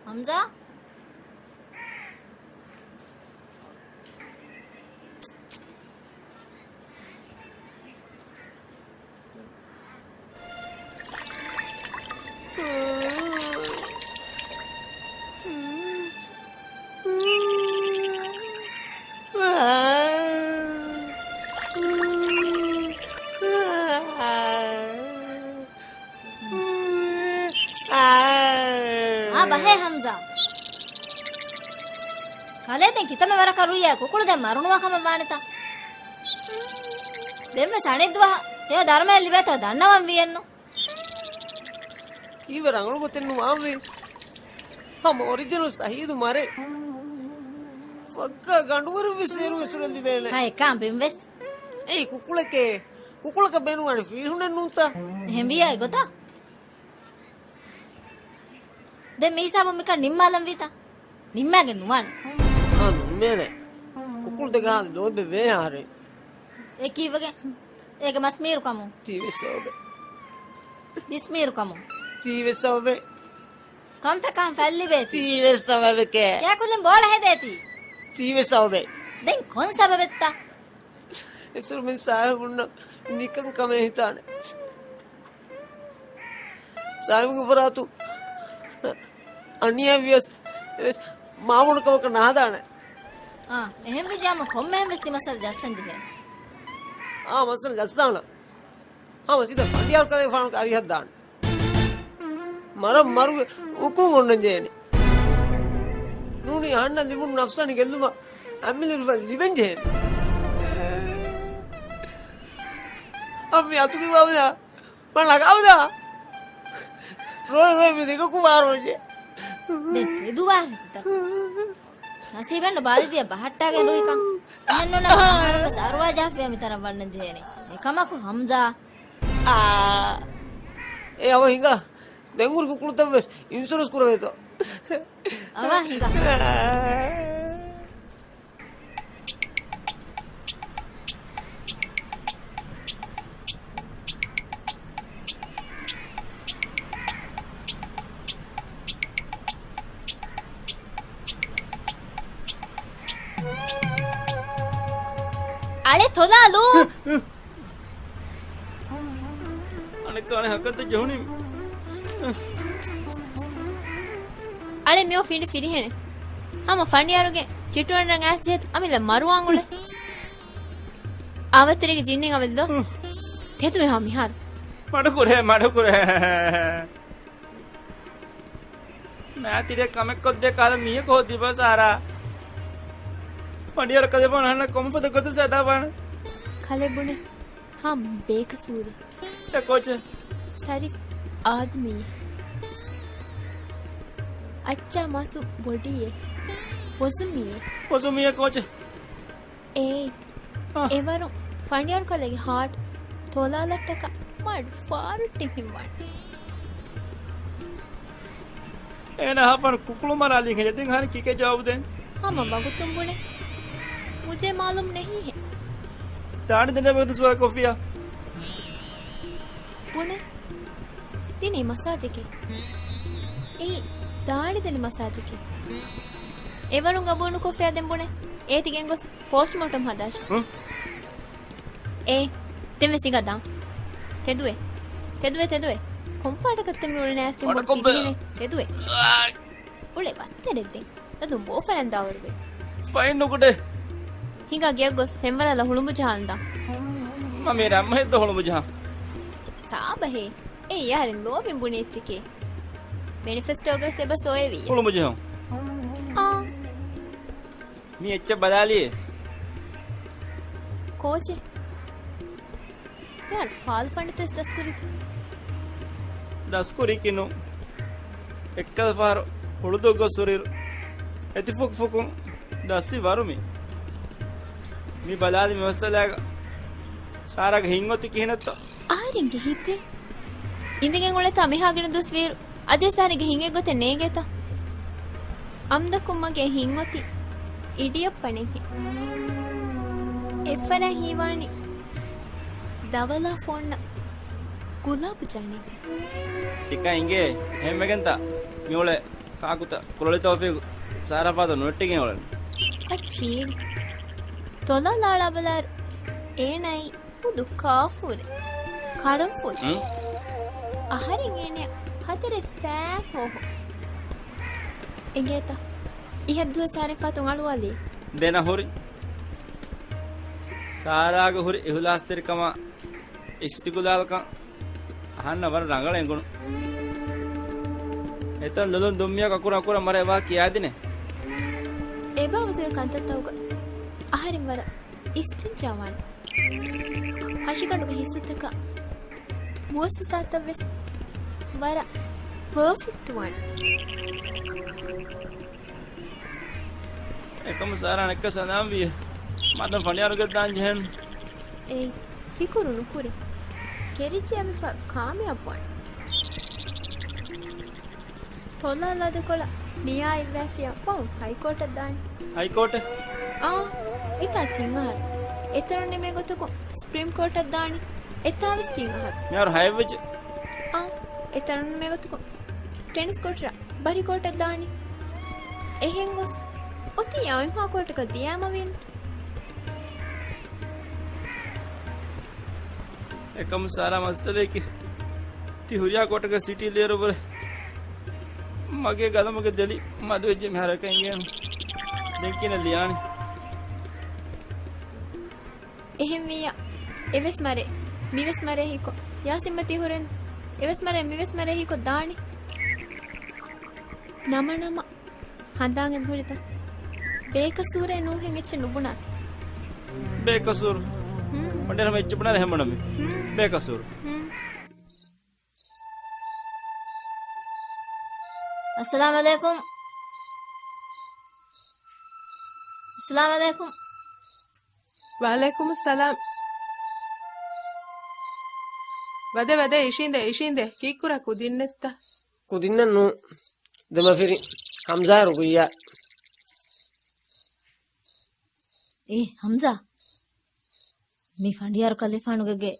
ހަމްޒާ؟ އާ، ބަހޭ ހަމްޒާ. ކަލޭ ދެން ކިތަންމެ ވަރަކަށް ރުއިއްޔާ ކުކުޅު ދެން މަރުނުވާ ކަމަށް ވާނެތަ؟ ދެންވެސް އަނެއް ދުވަހަށް ހެޔޮ ދަރުމައެއް ލިބޭތޯ ދަންނަވަން ވީއެއްނު. ކީއްވެ ރަނގަޅު ގޮތެއް ނުވާންވީ؟ ހަމަ އޮރިޖިނަލް ސަހީދު މަރޭ. ފައްކާ ގަނޑުވަރެއްވެސް އޭރު އިސުރެއް ލިބޭނެ. ހައެއް ކާން ބިންވެސް. އެއީ ކުކުޅެކޭ. ކުކުޅަކަށް ބޭނުންވާނެ ފީހުނެއް ނޫންތަ؟ އެހެންވިއްޔާ އެގޮތަށް. ދެން މިހިސާބުން މިކަން ނިންމާލަން ވީތަ؟ ނިންމާގެން ނުވާނެ. އާ، ނުންމޭނެ. ކުކުޅު ދެކެ ހާލު ލޯބި ވޭ އަހަރެން. އެ ކީއްވެގެން؟ އޭގެ މަސް މީރު ކަމުން. ތީވެސް ސަބަބެއް. މިސް މީރު ކަމުން. ތީވެސް ސަބަބެއް. ކަންފަތް ކަހަން ފަތް ލިބޭތީ. ތީވެސް ސަބަބެކޭ. ކޭކުލިން ބޯޅަ ހެދޭތީ. ތީވެސް ސަބަބެއް. ދެން ކޮން ސަބަބެއްތަ؟ އިސުރުމިން ސާހިބުންނަށް ނިކަން ކަމެއް ހިތާނެ. ސާހިބުގެ ފަރާތު އަނިޔާ ވިޔަސް ވެސް މާބޮޑު ކަމަކަށް ނަހަދާނެ. އާ، އެހެންވެއްޖާމަ ކޮންމެހެން ވެސް ތި މައްސަލަ ޖައްސަން ޖެހޭ. އާ، މައްސަލަ ޖައްސާނަ. ހަމަ ސީދާ ފަނޑިޔާރު ކަލޭގެފާނުގެ އަރިހަށް ދާން. މަރަށް މަރުގެ އުކުން އޮންނަން ޖެހޭނެ. ނޫނީ އަހަންނަށް ލިބުނު ނަފްސާނީ ގެއްލުމަށް އަމިއްލަ ރުފަ ލިބެން ޖެހޭނެ. އަ، މި އަތުގެ ބާވަޔާ މަ ނަގާވަދާ. ރޮއެ ރޮއެ މި ދެކަކު ވާރު ވެއްޖެ. ދެ ތެދުވާ ރިތިތަކު. ނަސީބެއްނު ބާލިދިޔަ ބަހައްޓާގެން ރުހިކަން. އެހެންނޫނަސް އަހަރުވެސް އަރުވާ ޖަހަފިޔާ މިތަނަށް ވަންނަން ޖެހޭނެ. އެކަމަކު ހަމްޒާ. އާ، އޭ އަވަ ހިނގާ. ދެން ހުރި ކުކުޅުތައް ވެސް އިންޝުރެންސް ކުރެވޭތޯ. އަވަ ހިނގާ. އަޅެ ތޮލާލު. އަނެއްކާ އަނެއް ހަކަތަ ޖެހުނީ. އަޅެ މިއޮ ފިނޑި ފިރިހެނެއް. ހަމަ ފަނޑިޔާރުގެ ޗިޓުއަން ރަނގައިސް ޖެހޭ އަމިއްލަ މަރުވާން އުޅެ. އާވަތިރިގެ ޖިންނިން އަވެލު. ތެދުވެ ހާ މިހާރު. މަޑުކުރޭ، މަޑުކުރޭ. ނާތިރެ ކަމެއް ކޮށްދޭ ކަހަލަ މީހަކު ހޯދިބަ ސާރާ. ފަނޑިޔާރަކަށް ދެބަން އަހަންނަށް ކޮންފަދަ ގޮތުން ސަދާ ބާނެ. ކަލޭ ބުނެ ހާ ބޭކަސޫރެއް. އެ ކޯޗެ. ސަރިފް އާދަމީއެއް. އައްޗާ މާސު ބޮޑީއެއް. ވޮޒުމީއެއް. ވޮޒުމީއެއް ކޯޗެ. އޭ، އާ. އެވަރު ފަނޑިޔާރު ކަލޭގެ ހާޓް ތޮލާލައްޓަކަ މަޑު ފާރުއްޓި ހިންވާނެ. އޭނާ ހަފަން ކުކުޅު މަރާލީ ހެން ދެން ހަނި ކިކޭ ޖަވާބު ދޭން؟ ހަމަ ވަގުތުން ބުނެ. މުޖޭ މާލޫމް ނެހީހެ. ދާނި ދެން ވަގުތު ސުވާ ކޮފިޔާ. ބުނެ. ދިނީ މަސާޖެކޭ. އެއީ ދާނި ދެނި މަސާޖެކޭ. އެވަރުން ގަބޫލު ކޮފިޔާ ދެން ބުނެ. އޭތި ގެންގޮސް ޕޯސްޓްމޯޓަމް ހަދާށި. ހު؟ އޭ، ދެން ވެސް ހިނގާ ދާން. ތެދުވޭ. ތެދުވޭ، ތެދުވޭ. ކޮންފާޑަކަށްތަ މި އުޅެނެ އައިސްގެން ބޮޑު ފިރިހެނެއް؟ ތެދުވޭ. އުޅެ ވައްތަރެއް ދެން. ދަދު ބޯފަޅަން ދާވަރުވޭ. ފައިން ނުކުޑޭ. ހިނގާ ގެޔަށް ގޮސް ފެންވަރަލަށް ހުޅުމުޖަހާން ދާން. މަ މި ރަންމަހެއްދޯ ހުޅުމުޖަހާ. ސާބަހޭ. އެއީ އަހަރެން ލޯބިން ބުނި އެއްޗެކޭ. މެނިފެސްޓޯގަސް އެބަ ސޮއެވިއްޔާ. ހުޅުމުޖެހުން. އާ. މި އެއްޗެއް ބަލާލިއޭ. ކޯޗެއް؟ ޔާރު، ފާލު ފަނޑިތަސް ދަސްކުރީތަ؟ ދަސްކުރީކީ ނޫން. އެއްކަލަ ފަހަރު ހުޅުދޫ ގޮސް ހުރިއިރު އެތި ފުކު ފުކުން ދަސްވި ވަރު މި. މި ބަލާލި މި މައްސަލާގަ ސާރާގެ ހިތްއޮތީ ކިހިނެއްތޯ؟ އަހަރެންގެ ހިތެއް؟ އިނދެގެން އުޅޭތާ މިހާ ގިނަ ދުވަސް ވީއިރު އަދިވެސް އަހަރެންގެ ހިތް އެއްގޮތެއް ނޭނގޭތަ؟ އަމްދަކު މަގޭ ހިތްއޮތީ އިޑިއަށް ބަނެއްހެން. އެއްފަރާތް ހީވާނީ ދަވަލާ ފޯނަށް ގުލާބު ޖަނެގެން. ތިކަން އިނގޭ ހެންވެގެންތަ؟ މިއުޅޭ ކާކުތަ ކުރޮޅި ތައުފީގު ސާރާ ފާދަ ނުވެއްޓިގެން އުޅެން. އައްޗީން. ތޮލާ ލާޅާ ބަލާއިރު އޭނައީ ހުދު ކާފޫރެއް. ކަޅުންފުޅު. ހުން؟ އަހަރެން އޭނަ ހަތަރެސް ފައި ހޯހޯ. އެނގޭތަ؟ އިހަށް ދުވަސް އަހަރެން ފަތުން އަޅުވާލީ. ދެނަ ހުރި. ސާރާގެ ހުރި އިހުލާސްތެރިކަމާ އިސްތިގުލާލުކަން އަހަންނަށް ވަރަށް ރަނގަޅަށް އެނގުނު. އެތަން ލޮލުން ދުންމިޔަކު އަކުރަށް އަކުރަށް މަރޭ ވާ ކިޔާދިނެ. އެ ބާވަތުގެ ކަންތައްތަކުގަ އަހަރެން ވަރަށް އިސްތިންޖާވާނެ. ހަށިގަނޑުގެ ހިއްސުތަކަށް މުއައްސަސާތައް ވެސް ވަރަށް ޕާފެކްޓް ވާނެ. އެކަމު ސާރާ ނެއްކަ ސަލާމް ވިއްޔަ. މާދަން ފަނޑިޔާރުގެ ދާން ޖެހެން. އޭ، ފިކުރު ނުކުރޭ. ކެރިއްޖެ އެ މިފަރު ކާމިޔާބު ވާނެ. ތޮލާލާ ދެކޮޅަށް ނިޔާ އިއްވާފިޔާ ފަހުން ހައިކޯޓަށް ދާނެ. ހައިކޯޓެއް؟ އާ، އެތާ ތިން އަހަރު. އެތަނުން ނިމޭ ގޮތަކުން ސްޕްރީމް ކޯޓަށް ދާނެ. އެތާ ވެސް ތިން އަހަރު. މިހާރު ހައެއްވެއްޖެ. އާ، އެތަނުން ނިމޭ ގޮތަކުން ޓެނިސް ކޯޓަށް ބަރި ކޯޓަށް ދާނީ. އެހެން ގޮސް އޮތީ އޮތްމާ ކޯޓަކަށް ދިޔާމަ ވީނު. އެކަމު ސާރާ މައްސަލައަކީ ތި ހުރިހާ ކޯޓަކަށް ސިޓީ ލިޔަރު ބުރެ މަގޭ ގަލަމުގެ ދެލި މަދުވެއްޖެ މިހާރަކަށް އިނގޭނު. ދެން ކިހިނެއް ލިޔާނީ؟ އެހެންވިއްޔާ، އެވެސް މަރޭ، މިވެސް މަރޭ ހީކޮށް، ޔާސިންމަތީ ހުރެން، އެވެސް މަރޭ، މިވެސް މަރޭ ހީކޮށް ދާނީ. ނަމަ ނަމަ، ހަނދާން އެބަހުރިތަ؟ ބޭކަސޫރޭ ނޫހެން އެއްޗެއް ނުބުނާތި. ބޭކަސޫރު؟ ހުން. ބަނޑޭރަމަ އެއްޗެއް ބުނާރެ ހެމަނަމި. ހުން. ބޭކަސޫރު. ހުން. އައްސަލާމް އަލައިކުމް. އައްސަލާމް އަލައިކުމް. ވަޢަލައިކުމުއްސަލާމް. ވަދެ، ވަދެ، އިށީނދެ، އިށީނދެ. ކީއްކުރާ ކުދިންނެއްތަ؟ ކުދިންނެއް ނޫން. ދެމަފިރިން ހަމްޒާ ރުގުއްޔާ. އޭ ހަމްޒާ، މި ފަނޑިޔާރު ކަލޭފާނުގެ ގެ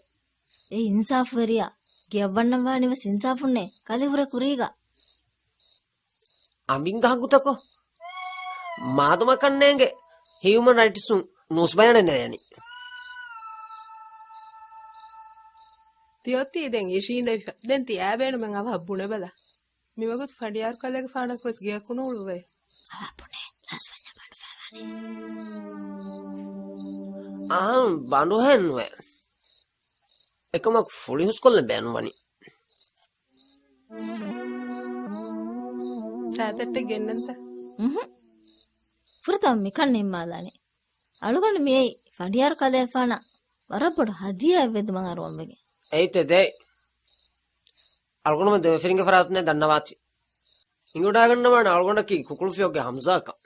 އެ އިންސާފުވެރިޔާ ގެއަށް ވަންނަންވާނީ ވެސް އިންސާފުންނޭ ކަލޭ ހުރެ ކުރީގަ. އަނބިންގަ ހައްގުތަކޯ؟ މާދަމަކަށް ނޭނގެ ހިއުމަން ރައިޓްސުން ނޫސް ބަޔާނެއް ނެރެނީ. ތި އޮތީ ދެން އިށީނދެވިފަ. ދެން ތި އާ ބޭނުމެއް އަވަހަށް ބުނެބަލަ. މިވަގުތު ފަނޑިޔާރު ކަލޭގެފާނަކު ވެސް ގެއަކު ނޫޅުވޭ. އަވަހަށް ބުނޭ، ލަސްވަންޏާ ބަނޑު ފައިވާނެ. އާނ ބަނޑުހެން ނުވޭ. އެކަމަކު ފުޅި ހުސްކޮށްލަން ބޭނުންވަނީ. ސާތައްޓެއް ގެންނަންތަ؟ އުހު. ފުރަތަމަ މިކަން ނިންމާލާނެ. އަޅުގަނޑު މިއައީ ފަނޑިޔާރު ކަލޭފާނަށް ވަރަށް ބޮޑު ހަދިޔާއެއް ވެދުމަށް އަރުވަން ވެގެން. އެއީތަ ދޭ. އަޅުގަނޑުމެން ދެމަފިރިންގެ ފަރާތުންނޭ ދަންނަވާތި. އިނގިވަޑައިގަންނަވާނެ އަޅުގަނޑަކީ ކުކުޅު ފިޔޮއްގެ ހަމްޒާކަން.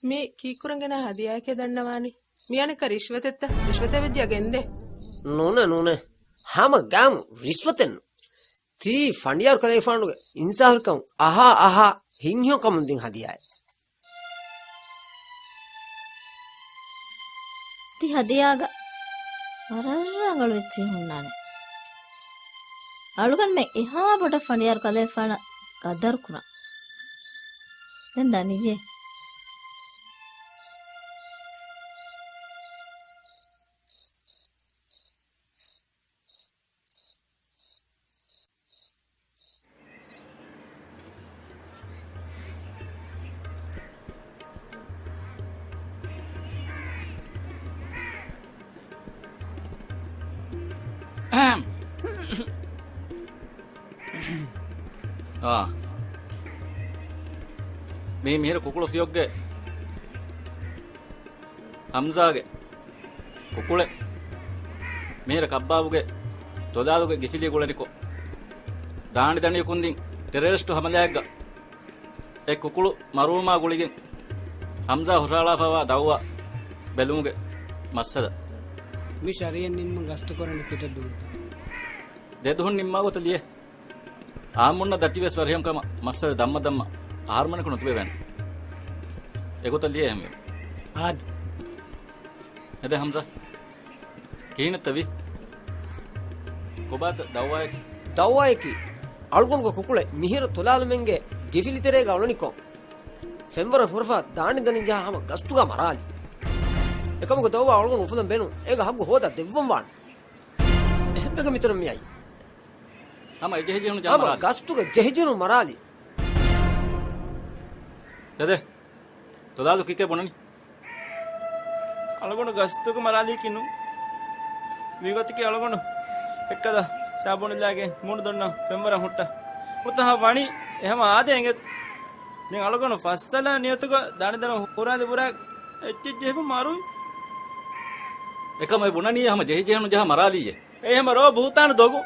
މީ ކީއްކުރަން ގެނަ ހަދިޔާއެކޭ ދަންނަވާނީ؟ މި އަނެއްކާ ރިޝްވަތެއްތަ؟ ރިޝްވަތެއް ވެއްޖެ ގެންދޭ. ނޫނޭ، ނޫނޭ. ހަމަ ގާމު ރިޝްވަތެއްނު. ތީ ފަނޑިޔާރު ކަލޭފާނުގެ އިންސާފުކަން އަހާ އަހާ ހިތްހެޔޮކަމުން ދިން ހަދިޔާއެއް. ތި ހަދިޔާގަ ވަރަށް ރަނގަޅު އެއްޗެއް ހުންނާނެ. އަޅުގަނޑުމެން އެހާ ބޮޑަށް ފަނޑިޔާރު ކަލޭފާނަށް ގަދަރު ކުރަން. ދެން ދަނީއޭ. އާ. މީ މިހިރަ ކުކުޅު ފިޔޮއްގެ ހަމްޒާގެ ކުކުޅެއް. މިހިރަ ކައްބާބުގެ ތޮލާލުގެ ގިފިލި ގުޅެނިކޮށް، ދާނޑި ދަނޑިއަކުން ދިން ޓެރަރިސްޓު ހަމަލާއެއްގަ އެ ކުކުޅު މަރުވުމާ ގުޅިގެން ހަމްޒާ ހުށަހަޅާފައިވާ ދައުވާ ބެލުމުގެ މައްސަލަ. މި ޝަރީއަތް ނިންމަން ގަސްތުކުރަނީ ކިތައް ދުވަހުންތަ؟ ދެ ދުވަހުން ނިންމާ ގޮތަށް ލިޔެ. އާއްމުންނަށް ދަތިވެސް ފަރިހަމަކަމަށް މައްސަލަ ދަންމަ ދަންމަ އަހަރުމެނަކު ނުތިބެވޭނެ. އެގޮތަށް ލިޔެ އެހެންވީމަ. އާދެ. ހެދޭ ހަމްޒާ. ކިހިނެއްތަ ވީ؟ ކޮބާތަ ދައުވާއަކީ؟ ދައުވާއަކީ، އަޅުގަނޑުގެ ކުކުޅެއް މިހިރަ ތޮލާލުމެންގެ ގިފިލިތެރޭގަ އުޅުނިކޮށް، ފެންވަރަށް ހުރެފަ ދާނިދަނިން ޖަހާ ހަމަ ގަސްތުގަ މަރާލި. އެކަމުގެ ދައުވާ އަޅުގަނޑު އުފުލަން ބޭނުން. އޭގެ ހައްގު ހޯދާ ދެއްވަން ވާނެ. އެހެންވެގެން މިތަނަށް މިއައީ. ހަމަ އެ ޖެހިޖެހުނު ޖަހާ ހަމަ މަރާލި. ގަސްތުގެ ޖެހިޖެހުނު މަރާލި. ދެދެ. ތޮލާލު ކީކޭ ބުނަނީ؟ އަޅުގަނޑު ގަސްތުގަ މަރާލީކީ ނޫން. މިގޮތަކީ އަޅުގަނޑު އެއްކަލަ ސާބޫނުލާގެ މޫނު ދޮންނަ ފެންވަރަށް ހުއްޓަ. ހުއްޓަހާ ވަނީ އެ ހަމަ އާދޭ އިނގޭތަ. ދެން އަޅުގަނޑު ފައްސަލާ ނިޔަތުގަ ދާނިދަނަ ހުރާލި ބުރާ އެއްޗެއް ޖެހިފަ މަރުވި. އެކަމަ އެ ބުނަނީ ހަމަ ޖެހިޖެހުނު ޖަހާ މަރާލީއޭ. އެ ހަމަ ރޯ ބުހުތާނު ދޮގު.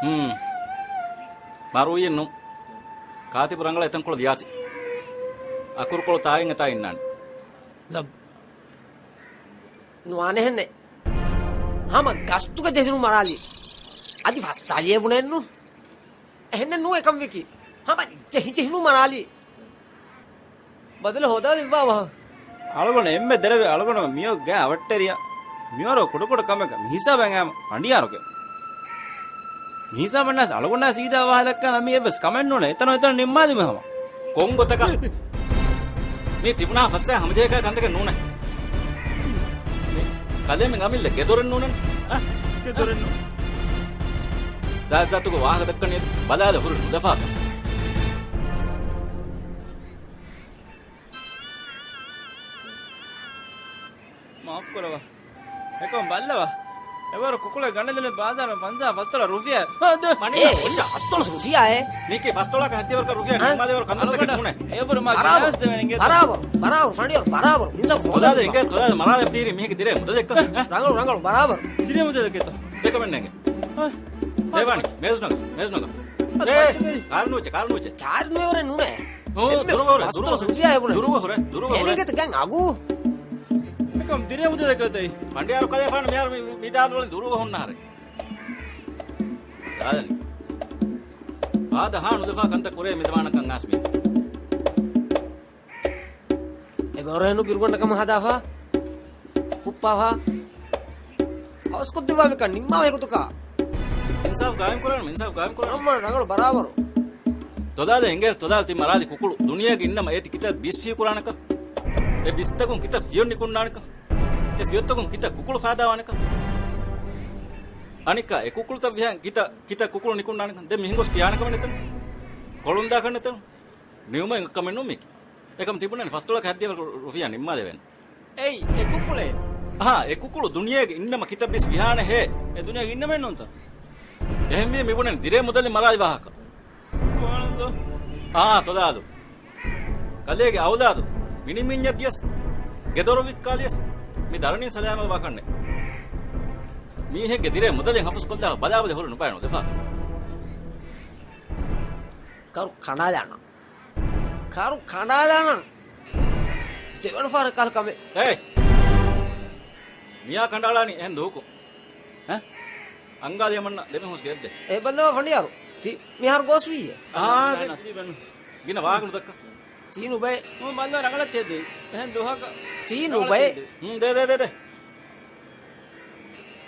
ހުން. މަރުވީއެއްނު. ކާތިބު ރަނގަޅަށް އެތަންކޮޅު ލިޔާތި. އަކުރުކޮޅު ތާއިން އެތާ އިންނާނެ. ލައް. ނުވާނެހެންނެއް. ހަމަ ގަސްތުގަ ޖެހިނު މަރާލި. އަދި ފައްސާލިއޭ ބުނެއްނު. އެހެންނެއް ނޫ އެކަން ވިކި. ހަމަ ޖެހިޖެހިނު މަރާލި. ބަދަލު ހޯދާ ދެއްވާ ވަހަ. އަޅުގަނޑު އެންމެ ދެރަވެ އަޅުގަނޑު މިއޮއް ގާ އަވަށްޓެރިޔާ. މިވަރު ކުޑަކުޑަ ކަމެއް މިހިސާބަށް އައިމަ ފަނޑިޔާރުގެ. މިހިސާބަށް ނާސް އަޅުގަނޑާ ސީދާ ވާހަލައްކާ ނަމީ އެއްވެސް ކަމެއް ނޫނޭ. އެތަނު އެތަނު ނިންމާލިމެ ހަމަ. ކޮން ގޮތަކަށް؟ މީ ތިބުނާ ފައްސާ ހަމަޖެހޭކާ ކަންތަކެއް ނޫނޭ. މި ކަލޭމެން އަމިއްލަ ގެދޮރެއް ނޫނޭ. އަ؟ ގެދޮރެއް ނޫން. ޒާތްޒާތުގެ ވާހަކަ ދައްކަނީ ބަލާލަ ހުރި ނުލަފާކަން. މާފުކުރަވާ. އެކަމް ބައްލަވާ. އެވަރު ކުކުޅެއް ގަނެލުނެ ބާޒާރަށް ފަންސާ ފަސްތޮޅަ ރުފިޔާ. އާ، ދެ. މަނި އޭ، އޮންނަ ފަސްތޮޅަ ރުފިޔާއޭ. މީކީ ފަސްތޮޅަކަށް ހައްދިވަރުކަށް ރުފިޔާ އަ؟ ނިންމާލެވަރު ކަންތައްތަކެއް ނޫނޭ. އެވަރު މާ ބަރާބަރު، ގިނަވެސް ދެވެން އިނގޭތަ؟ ބަރާބަރު، ބަރާބަރު، ފަނޑިޔަރު، ބަރާބަރު. މިންސަ ހޯދާލެ އިނގޭ، ތޮލާލެ މަރާލެ ތީރި މީހެއްގެ ދިރޭ މުދަލެއްކަ. އަ؟ ރަނގަޅު، ރަނގަޅު، ބަރާބަރު. ދިރޭ މުދަލެއްކަ. ދެކަމެއް ނޭނގެ. އަ؟ ދެވާނެ، މޭޒު ނަގަ، މޭޒު ނަގަ. އަ، އޭ، ބައްޗަ ދެވި. ކާރު ނުވެއްޗެ، ކާރު ނުވެއްޗެ. ކާރު ނުވެވަރެއް ނޫނޭ. އޯ، އެންމެ ދުރުވަ ހުރޭ، ފަސްތޮޅަ ދުރުވަ ހުރޭ. ރުފިޔާ އެބުނެ. ދުރުވަ ހުރޭ، ދުރުވަ ހުރޭ. އެނެގެތަ ގެން އަގޫ. އެކަމް ދިރޭ މުދަލެއް ކަތައި. ފަނޑިޔާރު ކަލޭފާނު މިހާރު މި، މި ދާލުވަޅިން ދުރުވަ ހުންނަ ހަރެ. ދާލަނި. އާދަ ހާ ނުލަފާ ކަންތައް ކުރޭ މި ޒަމާނަކަށް އާސްމީ. އެބަހުރޭނު ބިރުގަނޑަކަމަށް ހަދާފަ، ހުއްޕާފަ، އަވަސްކޮށްދެއްވާ މިކަން ނިންމާ ވަހިކުތުކާ. އިންސާފް ގާއިމް ކުރާނަމަ، އިންސާފް ގާއިމް ކުރާނަމަ. ރަނގަޅު، ރަނގަޅު ބަރާބަރު. ތޮލާލެ އިނގޭ، ތޮލާލެ ތި މަރާލި ކުކުޅު ދުނިޔޭގެ އިންނަމަ އޭތި ކިތައް ބިސް ފިޔު ކުރާނެކަން. އެ ބިސްތަކުން ކިތައް ފިޔޮން ނިކުންނާނެކަން. އެ ފިޔޮތަކުން ކިތައް ކުކުޅު ފައިދާވާނެކަން. އަނެއްކާ އެ ކުކުޅުތައް ވިހާ ކިތައް، ކިތައް ކުކުޅު ނިކުންނާނެކަން. ދެން މިހެން ގޮސް ކިޔާނެ ކަމެއް ނެތަން. ކޮޅުން ދާކަށް ނެތަން. ނިމުމެއް އެއްކަމެއް ނޫން މީކީ. އެކަމް ތިބުނަން ފަސްދޮޅަކަށް ހައްދިޔަ ރުފިޔާ ނިންމާލެވޭނެ. އެއީ، އެ ކުކުޅޭ. އަހާ، އެ ކުކުޅު ދުނިޔޭގެ އިންނަމަ ކިތައް ބިސް ވިހާނެ ހޭ. އެ ދުނިޔޭގެ އިންނަމެއް ނޫންތަ؟ އެހެންވީ މިބުނެން ދިރޭ މުދަލި މަރާލި ވާހަކަ. ސުބްޙާނައްލާހް. އާ، ތޮލާލު. ކަލޭގެ އައުލާދު މިނިމިންޏަށް ދިޔަސް، ގެދޮރު ވިއްކާލިޔަސް، މި ދަރަނީ ސަލާމަތް ވާކަށްނެ. މީހެއްގެ ދިރޭ މުދަލެއް ހަފުސްކޮށްލާ ބަލާބަލި ހުރި ނުބައި ނުލަފާ. ކަރު ކަނޑާލާނަން. ކާރު ކަނޑާލާނަން. ދެވަނަ ފަހަރަށް ކާލަ ކަމެއް. އޭ! މިޔާ ކަނޑާލާނީ އެހެން ދުވަހަކު. އަ؟ އަންގާލި އަމަންނަ ދެމިހުސް ގެއްދެ. އެ ބައްލަވާ ފަނޑިޔާރު. ތި މިހާރު ގޯސްވީއޭ. އާ، ދެ، ގިނަ ވާހަކަ ނުދައްކަ. ތީ ނުބައެ. މު ބައްލަ ރަނގަޅަށް ތެދު. އެހެން ދުވަހަކަށް. ތީ ނުބައެ. ހުން، ދެ، ދެ، ދެ، ދެ.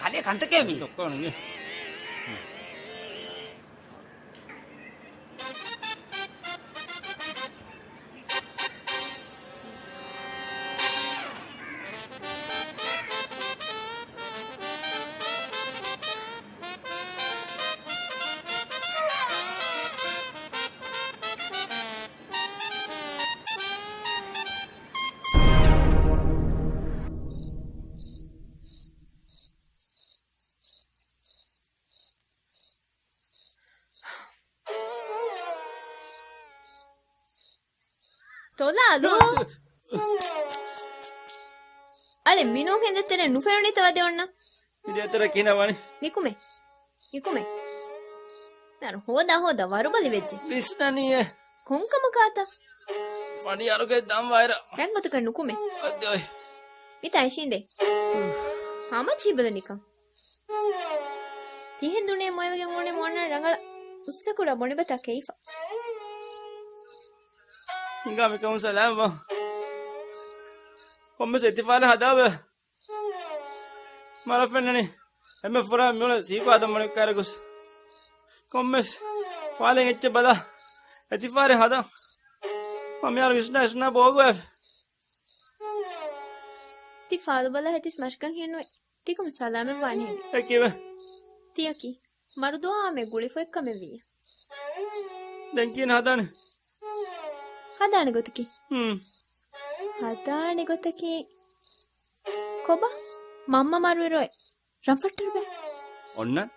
ކަލޭ ކަންތަކޭ މީ. ދޮއްކަވަން އިނގޭ. ތޮލާލު. އަޅެ މިނޫން ހެނދެއްތެރެ ނުފެނުނީތަ ވަދެ އޮންނަ؟ މި ދޭތެރެ ކިހިނެއް ވަނީ؟ ނިކުމެ. ނިކުމެ. މިހާރު ހޯދާ ހޯދާ ވަރުބަލި ވެއްޖެ. ވިސްނަނީއޭ. ކޮންކަމަކާތަ؟ ފަނޑިޔާރުގެ ދަން ވާއިރަށް. ރަންގަތުގަ ނުކުމެ. އަދި އޮތް. މިތާ އިށީނދޭ. ހަމަ ޗީބަލަނިކަން. ތިހެން ދުނިޔެ މޮޔަވެގެން އުޅެ މޮންނަ ރަނގަޅަށް އުއްސަކުރާ ބޮނިބަތާ ކެއިފަ. ހިނގާ މިކަމުން ސަލާމް ވާ. ކޮންމެސް އިތިފާރެއް ހަދާބަ. މަރަށް ފެންނަނީ. އެންމެ ފުރާ މިއުޅެ ސީކު އާދަމް މަނިކު ކާރި ގޮސް. ކޮންމެސް ފާލެއް އެއްޗެއް ބަލާ. އެތިފާރި ހަދަން. މަ މިހާރު ވިސްނާ ވިސްނާ ބޯގޮވެ. ތި ފާލު ބަލާ ހެތިސް މަށަކަށް ހެންނުވެ. ތިކަމު ސަލާމަތް ވާނެ ހެން. އެ ކީއްވެ؟ ތިޔަކީ މަރުދުއާމެ ގުޅިފޮތް ކަމެއް ވިއްޔަ. ދެން ކިހިނެއް ހަދާނެ؟ ހަދާނެ ގޮތަކީ؟ ހުން. ހަދާނެ ގޮތަކީ ކޮބާ؟ މަންމަ މަރުވިރޮއެ ރަންފައްޓަރު ބައި. އޮންނަން.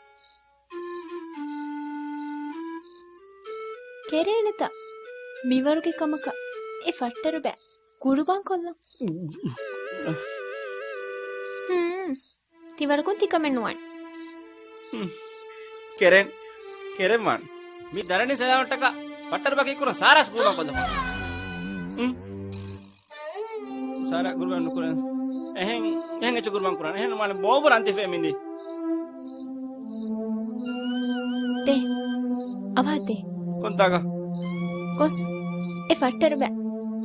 ކެރޭނެތަ؟ މިވަރުގެ ކަމަކަށް އެ ފައްޓަރު ބައި ގުރުބާން ކޮށްލަން. ހުން. ތިވަރަކުން ތިކަމެއް ނުވާނެ. ކެރެން، ކެރެން ވާން. މި ދަރަނި ސަލާމަތްޓަކަށް ފައްޓަރު ބަކީ ކުރަން ސާރާސް ގުރުބާން ކޮށްލަފަ. ސާރާ ގުރުބާން ނުކުރަން. އެހެން، އެހެން އެއްޗެއް ގުރުބާން ކުރަން. އެހެން ނުވާނެ ބޯބުރަން ތިފޭ މިނދީ. ދޭ. އަވާ ދޭ. ކޮންތާކަށް؟ ގޮސް. އެ ފައްޓަރު ބައި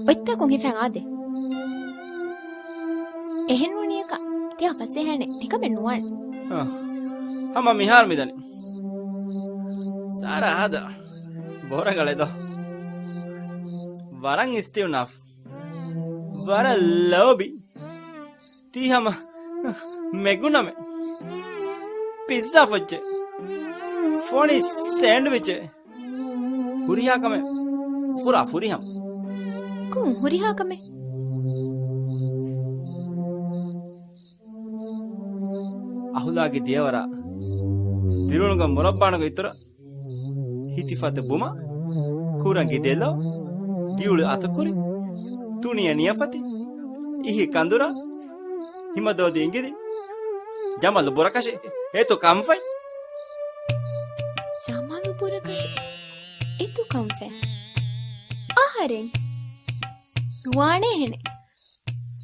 އޮތްތާކުން ހިފަން އާދޭ. އެހެން ނޫނިއަކަށް ތިޔާ ފަސޭހައިނެ ތިކަމެއް ނުވާނެ. ހަމަ މިހާރު މިދަނީ. ސާރާ ހާދަ ބޯރަނގަޅެދޯ. ވަރަށް އިސްތިއުނާފް. ވަރަށް ލޯބި. ތީ ހަމަ މެގުނަމެ. ޕިއްޒާ ފޮއްޗެ. ފޮނި ސޭންޑްވިޗެ. ހުރިހާ ކަމެއް ފުރާ ފުރިހަމަ. ކޮން ހުރިހާ ކަމެއް؟ އަހުލާގި ދިޔަވަރާ ދިރިއުޅުންގަ މުރައްބާނުގެ އިތުރަށް ހިތިފަތު ބުމަ، ކުރަނގި ދެލޯ، ދިއުޅި އަތުކުރި، ތުނިޔަ ނިޔަފަތި، އިހި ކަނދުރާ، ހިމަދޯދި އިނގިލި، ޖަމަލު ބުރަކަށި އެތު ކަންފަތް. ޖަމަލު ބުރަކަށި އެތު ކަންފަތް. އަހަރެން ދުވާނެ ހެނެ.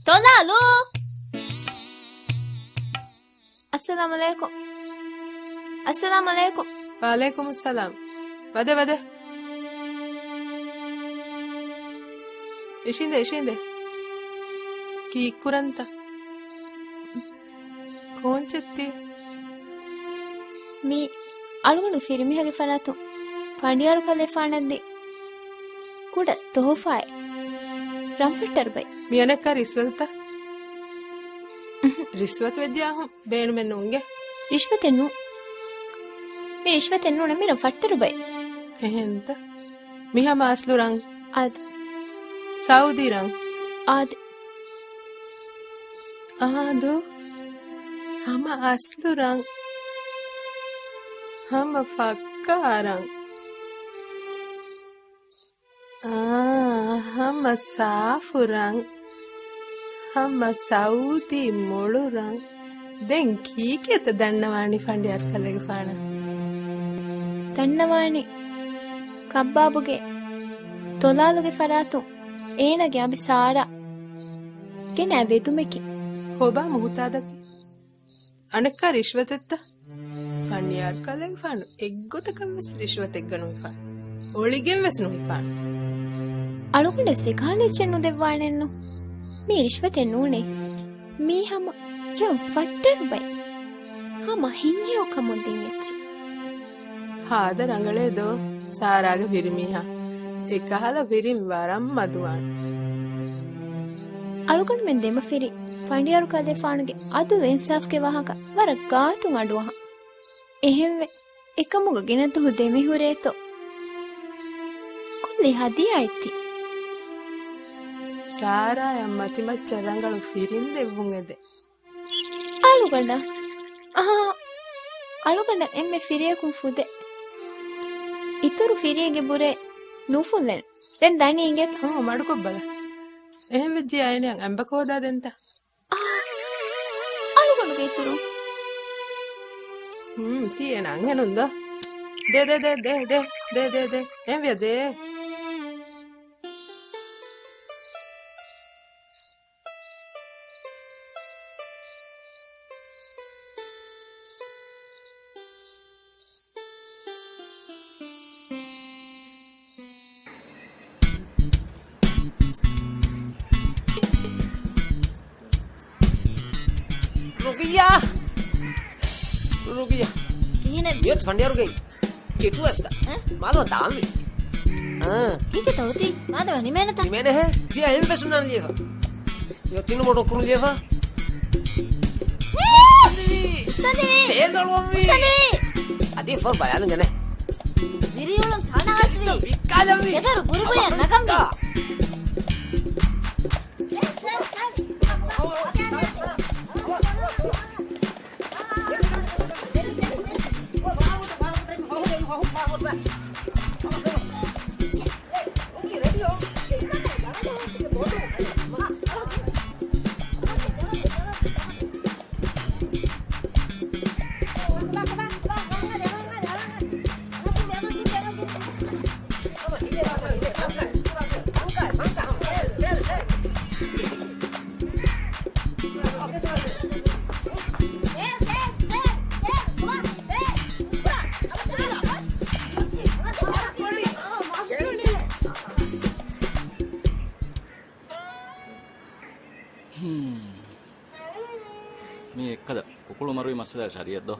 ތޮލާލު! އައްސަލާމު ޢަލައިކުމް. އައްސަލާމު ޢަލައިކުމް. ވަޢަލައިކުމުއްސަލާމް. ވަދެ، ވަދެ. އިށީނދެ، އިށީނދެ. ކީއްކުރަންތަ؟ ކޯންޗެއްތި؟ މީ އަޅުގަނޑު ފިރިމީހާގެ ފަރާތުން ފަނޑިޔާރު ކަލޭފާނަށްދި ކުޑަ ތޮހުފާއެއް. ރަންފައްޓަރު ބައި. މި އަނެއްކާ ރިޝްވަތުތަ؟ ރިޝްވަތު ވެއްޖެއްޔާ އަހުން ބޭނުމެއް ނޫންގެ. ރިޝްވަތެއް ނޫން. މި ރިޝްވަތެއް ނޫން، މި ރަންފައްޓަރު ބައި. އެހެންތަ؟ މި ހަމަ އަސްލު ރަން. އާދެ. ސައުދީ ރަން. އާދެ. އާދެ. ހަމަ އަސްލު ރަން. ހަމަ ފައްކާ ރަން. އާ، ހަމަ ސާފު ރަން. ހަމަ ސައުދީ މޮޅު ރަން. ދެން ކީކޭތަ ދަންނަވާނީ ފަނޑިޔާރު ކަލޭގެފާނަށް؟ ދަންނަވާނީ ކައްބާބުގެ ތޮލާލުގެ ފަރާތުން އޭނާގެ އަނބި ސާރާ ގެނައި ވެދުމެކޭ. ކޮބާ މުހުތާދަކީ؟ އަނެއްކާ ރިޝްވަތެއްތަ؟ ފަނޑިޔާރު ކަލޭގެފާނު އެއްގޮތަކަށްވެސް ރިޝްވަތެއްގަ ނުހިފާނެ. އޮޅިގެންވެސް ނުހިފާނެ. އަޅުގަނޑަށް އެކަހަލަ އެއްޗެއް ނުދެއްވާނެއްނު. މީ ރިޝްވަތެއް ނޫނޭ. މީ ހަމަ ރަން ފައްޓަރު ބައި. ހަމަ ހިތްހެޔޮކަމުން ދިން އެއްޗެއް. ހާދަ ރަނގަޅޭ ދޯ ސާރާގެ ފިރިމީހާ. އެކަހަލަ ފިރިން ވަރަށް މަދުވާނެ. އަޅުގަނޑުމެން ދެމަފިރި ފަނޑިޔާރު ކަލޭފާނުގެ އަދުލު އިންސާފްގެ ވާހަކަ ވަރަށް ގާތުން އަޑުއަހަން. އެހެންވެ، އެކަމުގަ ގިނަ ދުވަހު ދެމިހުރޭތޯ. ކުއްލި ހަދިޔާއެއްތި. ސާރާއަށް މަތިމައްޗަށް ރަނގަޅު ފިރިން ދެއްވުން އެދެ. އަޅުގަނޑަށް؟ އަހާ، އަޅުގަނޑަށް އެންމެ ފިރިޔަކުން ފުދޭ. އިތުރު ފިރިއެއްގެ ބުރޭ ނުފުއްލެން. ދެން ދަނީ އިނގޭތަ؟ ހޫ، މަޑުކޮށްބަލަ. އެހެން ވެއްޖެ އައިނިއަށް އަނބަކަށް ހޯދާ ދެންތަ؟ އާ، އަޅުގަނޑުގެ އިތުރު. ހުން، ތީ އޭނަ އަންހެނުން ދޯ؟ ދޭ، ދޭ، ދޭ. އެހެން ވިޔަ ދޭ. ރުގިއްޔާ! ރުގިޔަ. ކިހިނެއް؟ މިއޮތް ފަނޑިޔާރުގެ ޗެޓު އައްސަ. އެ؟ މާލޯ ދާމި. އާ. ކީކޭ ތަ އޮތީ؟ މާދަވާ ނިމޭނެތަ؟ ނިމޭނެހޭ. ތިޔަ އެހެން ވެސް ނާން ލިޔެފަ. ތިނު ބޮޑު ކުރު ލިޔެފަ. އުއްސަނދިވީ! ސޭލް ދޮޅުވަންވީ! އުއްސަނދިވީ! އަދި ފޯރު ބަލާލުން ޖެނެ. ދިރިއުޅުން ތާނަވާސްވީ. ވިއްކާލަންވީ. ގެދޮރު ބުރުބުރިއަށް ނަގަންވީ. މީ އެއްކަލަ ކުކުޅު މަރުވި މައްސަލަ ޝަރީއަތް ދޯ؟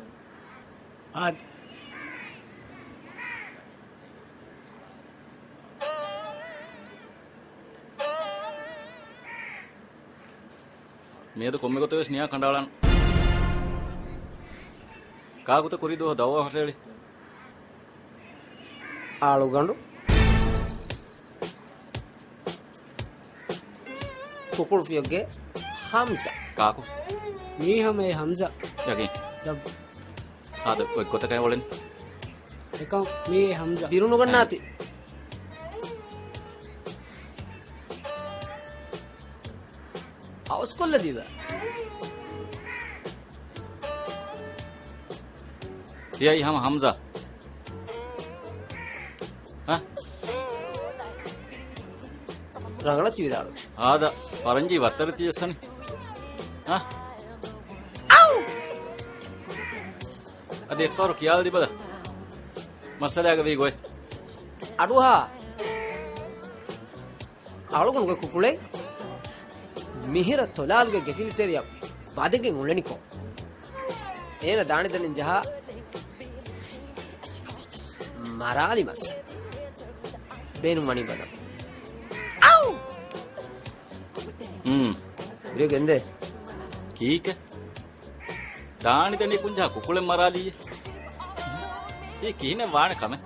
އާދެ. މިއަދު ކޮންމެ ގޮތެއް ވެސް ނިޔާ ކަނޑައަޅަން. ކާކުތަ ކުރީ ދުވަހު ދައުވާ ހުށައެޅި؟ އަޅުގަނޑު. ކުކުޅުފިޔޮއްގެ ހަމްޒާ. ކާކު؟ މީ ހަމަ އެ ހަމްޒާ. ޔަގީން. ދަބް. އާދެ، އޮތް ގޮތަކަށް އޮޅެން. އެކަން މީ އެ ހަމްޒާ. ބިރު ނުގަންނާތި. އަވަސްކޮށްލަދީބަ. ތިޔައީ ހަމަ ހަމްޒާ. ހަ؟ ރަނގަޅަށް ތި ވިދާޅުވީ. އާދަ، ފަރަންޖީ ވައްތަރެއް ތިޔަސް ހަނި. ހަ؟ އައު! އަދި އެއްފަހަރު ކިޔާލަދީބަލަ. މައްސަލާގަ ވީ ގޮތް. އަޑުއަހާ. އަޅުގަނޑުގެ ކުކުޅެއް މިހިރަ ތޮލާލުގެ ގެފިލިތެރެއަށް ވަދެގެން އުޅެނިކޮށް، އޭނަ ދާނިދަނިން ޖަހާ މަރާލި މައްސަ ބޭނުން ވަނީ ބަލަން. އައު! ހުރި ގެންދޭ. ކީކެ؟ ދާނިދަނީ ކުންޖާ ކުކުޅެއް މަރާލީއޭ. ތީ ކިހިނެއް ވާނެ ކަމެއް؟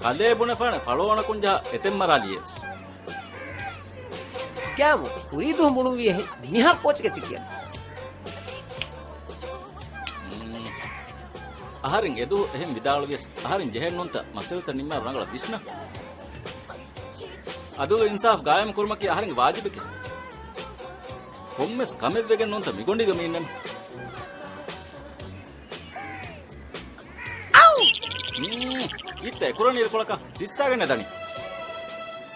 ކަލޭ ބުނެފާނެ ފަޅޯނަ ކުންޖާ އެތެއް މަރާލީއޭ. ކާމު، ކުރީ ދުވަހު ބުނުއްވި އެހެން. މިހާރު ކޯޗެކޭ ތި ކިޔަނީ؟ އަހަރެން އެދުވަހު އެހެން ވިދާޅުވިޔަސް، އަހަރެން ޖެހެން ނޫންތަ މައްސަލަތައް ނިންމާ ރަނގަޅަށް ވިސްނަ. އަދުލު އިންސާފް ގާއިމު ކުރުމަކީ އަހަރެންގެ ވާޖިބެކޭ. ކޮންމެސް ކަމެއްވެގެން ނޫންތަ މިގޮނޑީގަ މި އިންނަނީ. އައު! މް، ކީއްތަ އެކުރަނީ އިރުކޮޅަކަށް ސިއްސާގެން ނެދަނީ.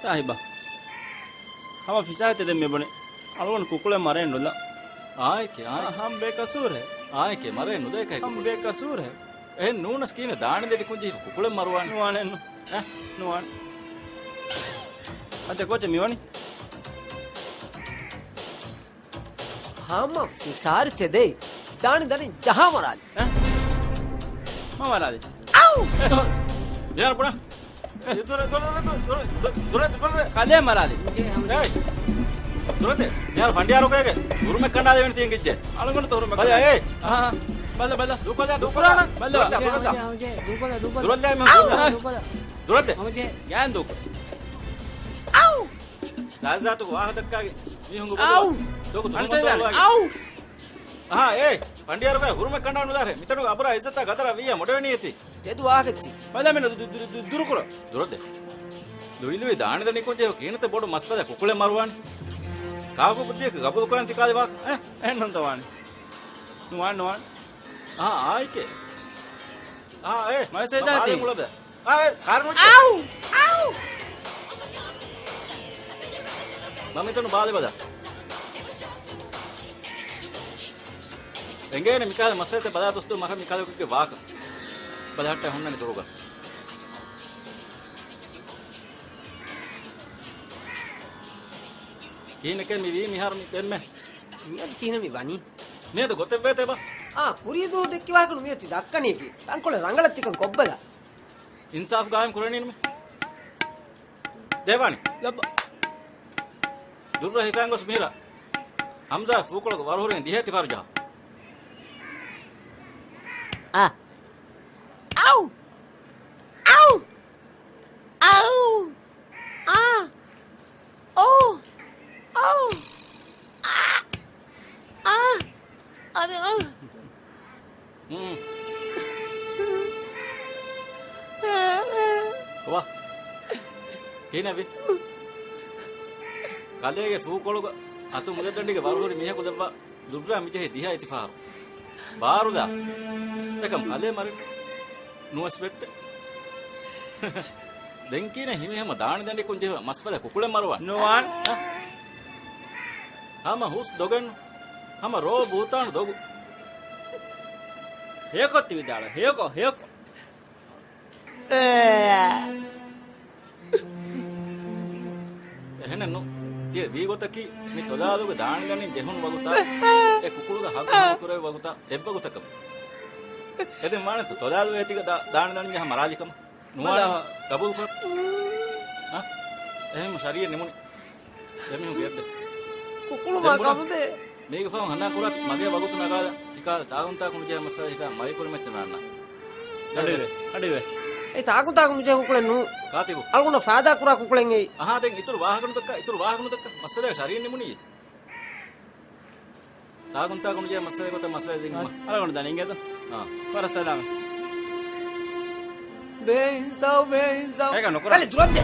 ސާހިބާ، ހަމަ ފިސާރިތެ ދެން މިބުނި. އަޅުގަނޑު ކުކުޅެއް މަރައެއް ނުލާ. އާއެކޭ، އާއެކޭ. ހަމް ބޭކަސޫރެއް. އާއެކޭ، މަރައެއް ނުލައިކައި ކުކުޅެއް. ހަމް ބޭކަސޫރެއް. އެހެން ނޫނަސް ކީނެ ދާނިދެނި ކުންޖެހިފަ ކުކުޅެއް މަރުވާނެ. ނުވާނެއްނު. އެ؟ ނުވާނެ. އަދެ ކޯޗެ މިވަނީ؟ ހަމަ ފިސާރި ތެދެއް ދާނި ދަނި ޖަހާ މަރާލި. އެ؟ މަ މަރާލި. އައު! މިހާރު ބުނާ. އެ، ދުރަ، ދުރަ، ދުރަ. ކަލޭ މަރާލި. އޭ. ދުރަތެ. މިހާރު ފަނޑިޔާރުގޭގެ ހުރުމެއް ކަނޑާލެވެން ތިޔަން ގިއްޖެ. އަޅުގަނޑު ތަ ހުރުމެއް ބަލަ، ކަނޑާ. އޭ. އާ، ބަލަ، ބަލަ. ދޫކޮށްލާ، ދޫކޮށްލާ. ބަލަ. ދޫކޮށްލާ، ދޫކޮށްލާ. ދުރަށްލާ މި ދުރަށްލާ. ދޫކޮށްލާ. ދުރަތެ. ގާން ދޫކޮށް. އައު! ރާޒާތުގެ ވާހަކަ ދައްކާގެ މީހުންގެ ބޮލު އައު! ދޮގު ތުހުމަތު އަންސަރީ ދާނެ. އައު! އަހާ، އޭ، ފަނޑިޔާރުގައި ހުރުމަތް ކަނޑާ ނުލާރޭ. މިތަނުގެ އަބުރާ އިއްޒަތާ ގަދަރާ ވިއްޔާ މޮޑެވެނީ އެތި. ތެދު ވާހަކަ އެތި. ބަލަ މިނަ ދު-، ދު-، ދު-، ދު-، ދުރުކުރަ. ދުރަދެ. ލުއިލުއި ދާނިދަނިކޮށް ޖެހި ކިހިނެއްތަ ބޮޑު މަސްފަދަ ކުކުޅެއް މަރުވާނެ. ކާކު ބުއްދިއަކަށް ގަބޫލު ކުރަން ތިކާލި ވާ. އެ، އެހެންނުންތަ ވާނެ. ނުވާން، ނުވާން. އަހާ، އާއެކޭ. އަހާ، އޭ. މައިސައިދާ މަ-، ތީ. ބާލެ މުޅަބެ. އާ، އޭ، ކާރު ނުއްޗެ. އައު! އައު! މަ މިތަނު ބާލެ ބަލަ. އެނގޭނެ މިކާލެ މައްސަލަތައް ބަލާ ދުސްދޫ މަހަށް މިކާލެ ކުއްގެ ވާކަ. ބަލަހައްޓާ ހުންނަނީ ދުރުގަ. ކިހިނެކޭ މި ވީ މިހާރު މި ބެންމެ؟ މިއަދު ކިހިނެއް މި ވަނީ؟ މިއަދު ގޮތެއް ވޭތޭ ބާ؟ އާ، ކުރީ ދުވަހު ދެއްކި ވާހަކަ ނު މިއޮތީ ދައްކަނީކީ. ތަންކޮޅެއް ރަނގަޅަށް ތިކަން ކޮށްބަލަ. އިންސާފު ގާއިމް ކުރަނީނުމެ. ދޭވާނި. ލައްބަ. ދުއްރަ ހިފާން ގޮސް މިހިރަ. ހަމްޒާ ފޫކޮޅުގަ ވަރުހުރެން ދިހައެތި ފަހަރު ޖަހާ. އާ. އައު! އައު! އައު! އާ! އޯ! އައު! އާ! އާ! އަދި އައު! ހުން. ވާ. ކިހިނެއްވީ؟ ކަލޭގެ ފޫކޮޅުގަ އަތު މުދެއްޑަނޑިގެ ވަރުހުރި މީހަކު ލެއްވާ ދުއްރާ މިޖެހި ދިހައެތި ފަހަރު. ބާރުލާ. އެކަމް ކަލޭ މަރިން ނުވެސް ވެއްޓެ. ދެން ކީނެ ހިމެހެމަ ދާނިދަނޑިކުން ޖެހި މަސްވެލެ ކުކުޅެއް މަރުވާން. ނުވާން. ހަ؟ ހަމަ ހުސް ދޮގެއްނު. ހަމަ ރޯ ބޫތާނު ދޮގު. ހެޔޮކޮށް ތި ވިދާޅު. ހެޔޮކޮށް، ހެޔޮކޮށް. އެހެނެއްނު. ތިޔަ ވީ ގޮތަކީ މި ތޮލާލުގެ ދާނިދަނޑިން ޖެހުނު ވަގުތާ، އެ ކުކުޅުގެ ހައްގު ހަމަ ކުރެވި ވަގުތާ، އެއްވަގުތަކަށް. އެދެން ވާނެތަ ތޮލާލު އޭތިގަ ދާ-، ދާނިދަނޑިން ޖަހާ މަރާލިކަމަށް؟ ނުވާނެ. މަދާ. ގަބޫލުކުރަން. އަ؟ އެހެން ޝަރީއަތް ނިމުނީ. ދެމީހުން ގެއްދެ. ކުކުޅުމާ ދެން ބުނަން. ކަމުދޭ. މީގެ ފަހުން ހަނދާން ކުރާތި މަގޭ ވަގުތު ނަގާލަން. ތިކާލަ ތާގުންތާކު ނުޖެހޭ މައްސަލަ ހިކާ މަގޭ ކުރިމައްޗަށް ނާންނާތި. އަޑިވެ، އަޑިވެ. އެ ތާގުންތާކު ނުޖެހޭ ކުކުޅެއް ނޫން. ކާތިބު. އަޅުގަނޑަށް ފާދާ ކުރާ ކުކުޅެއް އެއީ. އަހާ، ދެން އިތުރު ވާހަކަ ނުދައްކާ، އިތުރު ވާހަކަ ނުދައްކާ. މައްސަލަ ޝަރީއަށް ނިމުނީ. ތާގުންތާކު ނުޖެހޭ މައްސަލައެއް ގޮތަށް މައްސަލަ ދިނުމަށް. އަޅުގަނޑު ދަނީ އިނގޭތަ؟ އާ. ވަރަށް ސަލާމަތް. ބޭއިންސާފު، ބޭއިންސާފު. އޭގަ ނުކުރާ. ކަލެ ދުރަށްދޭ.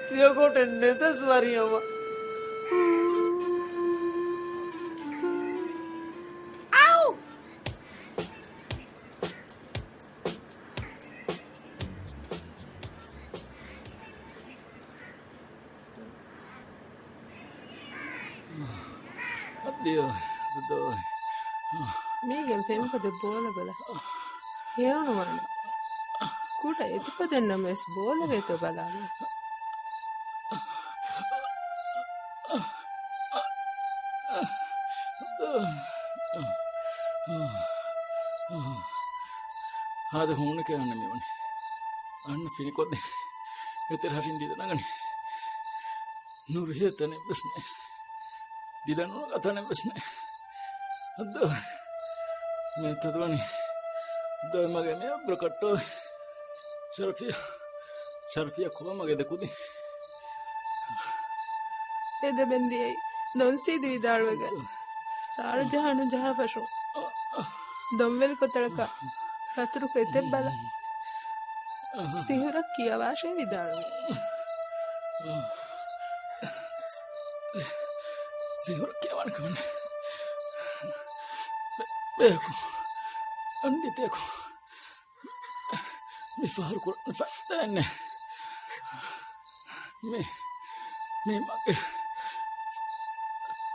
ތިޔަކޮޓެއް ނެތަސް ވަރިއަމަ. އައު! މީގެން ފެންފޮދެއް ބޯލަބަލަ. ހެޔޮނުވާނެ. ކުޑަ އެތިފޮދެއް ނަމަވެސް ބޯލެވޭތޯ ބަލާލަ. ހާދަ ހޫނެކޭ އަންނަ މިވަނީ. އަންނަ ފިނިކޮށްދޭ. އެތެރެ ހަށިން ދިދަ ނަގަނީ. ނުވިހޭ ތަނެއްވެސް ނެތް. ދިދަނުނަގާ ތަނެއްވެސް ނެތް. އައްދާ. މި ތަދުވަނީ. އައްދާ މަގޭ މި އަބްރަ ކައްޓޯ. ޝަރަފިޔާ. ޝަރަފިޔާ ކޮބާ މަގޭ ދެ ކުދިން. އެ ދެބެން ދިޔައީ ދޮންސީދި ވިދާޅުވެގެން. ރާޅު ޖަހާ ނުޖަހާ ފަށުން. ދޮންވެލި ކޮތަޅަކަށް ސަތުރުކޮށް އެތެއް ބަލަ. ސިހުރަށް ކިޔަވާށޭ ވިދާޅުވި. ސިހުރަށް ކިޔަވާނެ ކަމެއް ނެތް. ބޭކު. އަންޑިތަކު. މި ފަހަރު ކުރަން ފައްދައެއްނެ. މި، މި މަގޭ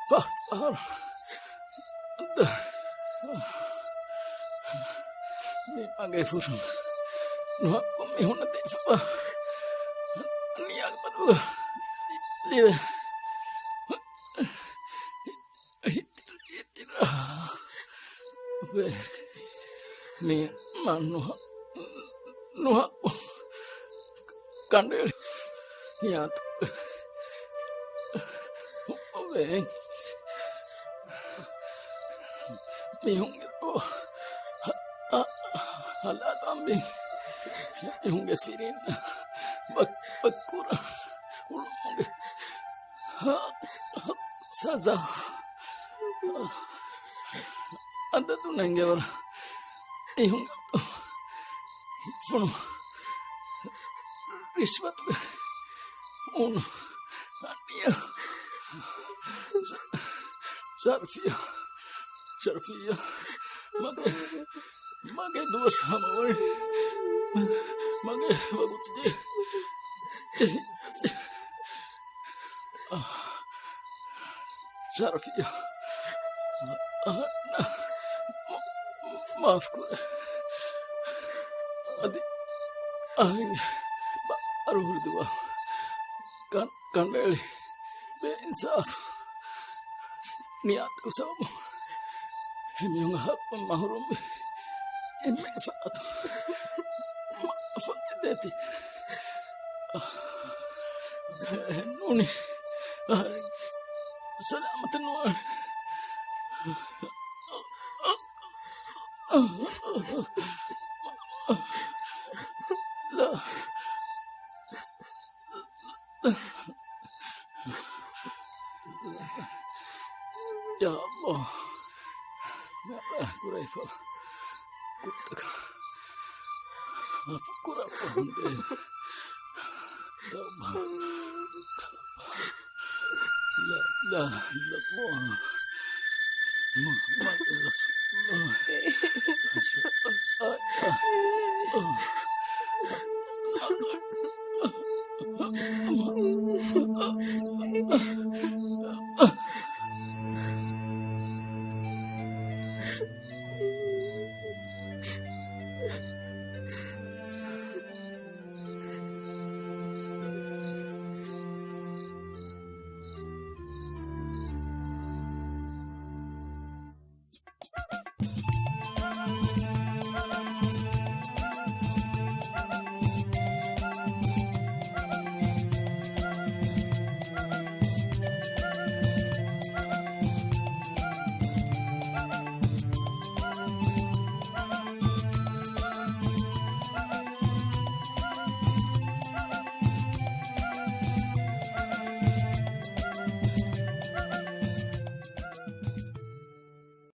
ފަ-، ފަހަރު. މި މަގޭ ފުށުން ނުހައްކު މީހުންނަށް ދީފަވާ ނިޔާގެ ބަދަލު ލިބޭ. ހިތިރި، ހިތިރި. ވޭ. މި މަ ނުހަ-، ނުހައްކު ކަނޑައެޅި ނިޔާތަކުގެ ވޭން. މީހުންގެ ރޯ ހަ-، ހަ-، ހަލާލު އަނބިން މީހުންގެ ފިރިން ބަ-، ބައްކުރަ ހުޅުމުގެ ހަ-، ހަ-، ސަޒާ. އަދަދު ނެންގެވަރަށް މީހުން ފުނު ރިޝްވަތުގެ ހޫނު ނިޔަ. ޝަރަފިޔާ، ޝަރަފިޔާ، މަގޭ، މަގޭ ދުވަސް ހަމަވަނީ. މަގޭ ވަގުތު ޖެހި، ޖެހި، ޖެހި. ޝަރަފިޔާ، އަހަންނަށް މާފުކުރޭ. އަދި އަހަރެންގެ ބާރު ހުރި ދުވަހު ކަން-، ކަނޑައެޅި ބޭއިންސާފު. ނިޔާތަކު ސަބަބުން އެމީހުންގެ ޙައްޤުން މަޙްރޫމްވި އެންމެ ފަރާތުން މަ-، ފަންނެދޭތީ. ނޫނީ އަހަރެން ސަލާމަތެއް ނުވާނެ. ލާ. ޔާ ﷲ، މި ކުރެވިފަ ކުށްތަކަށް ޢަފު ކުރައްވާނދޭ. ތައުބާ، ތައުބާ. لا إله إلا الله محمد رسول الله. أشهد أن لا إله إلا الله.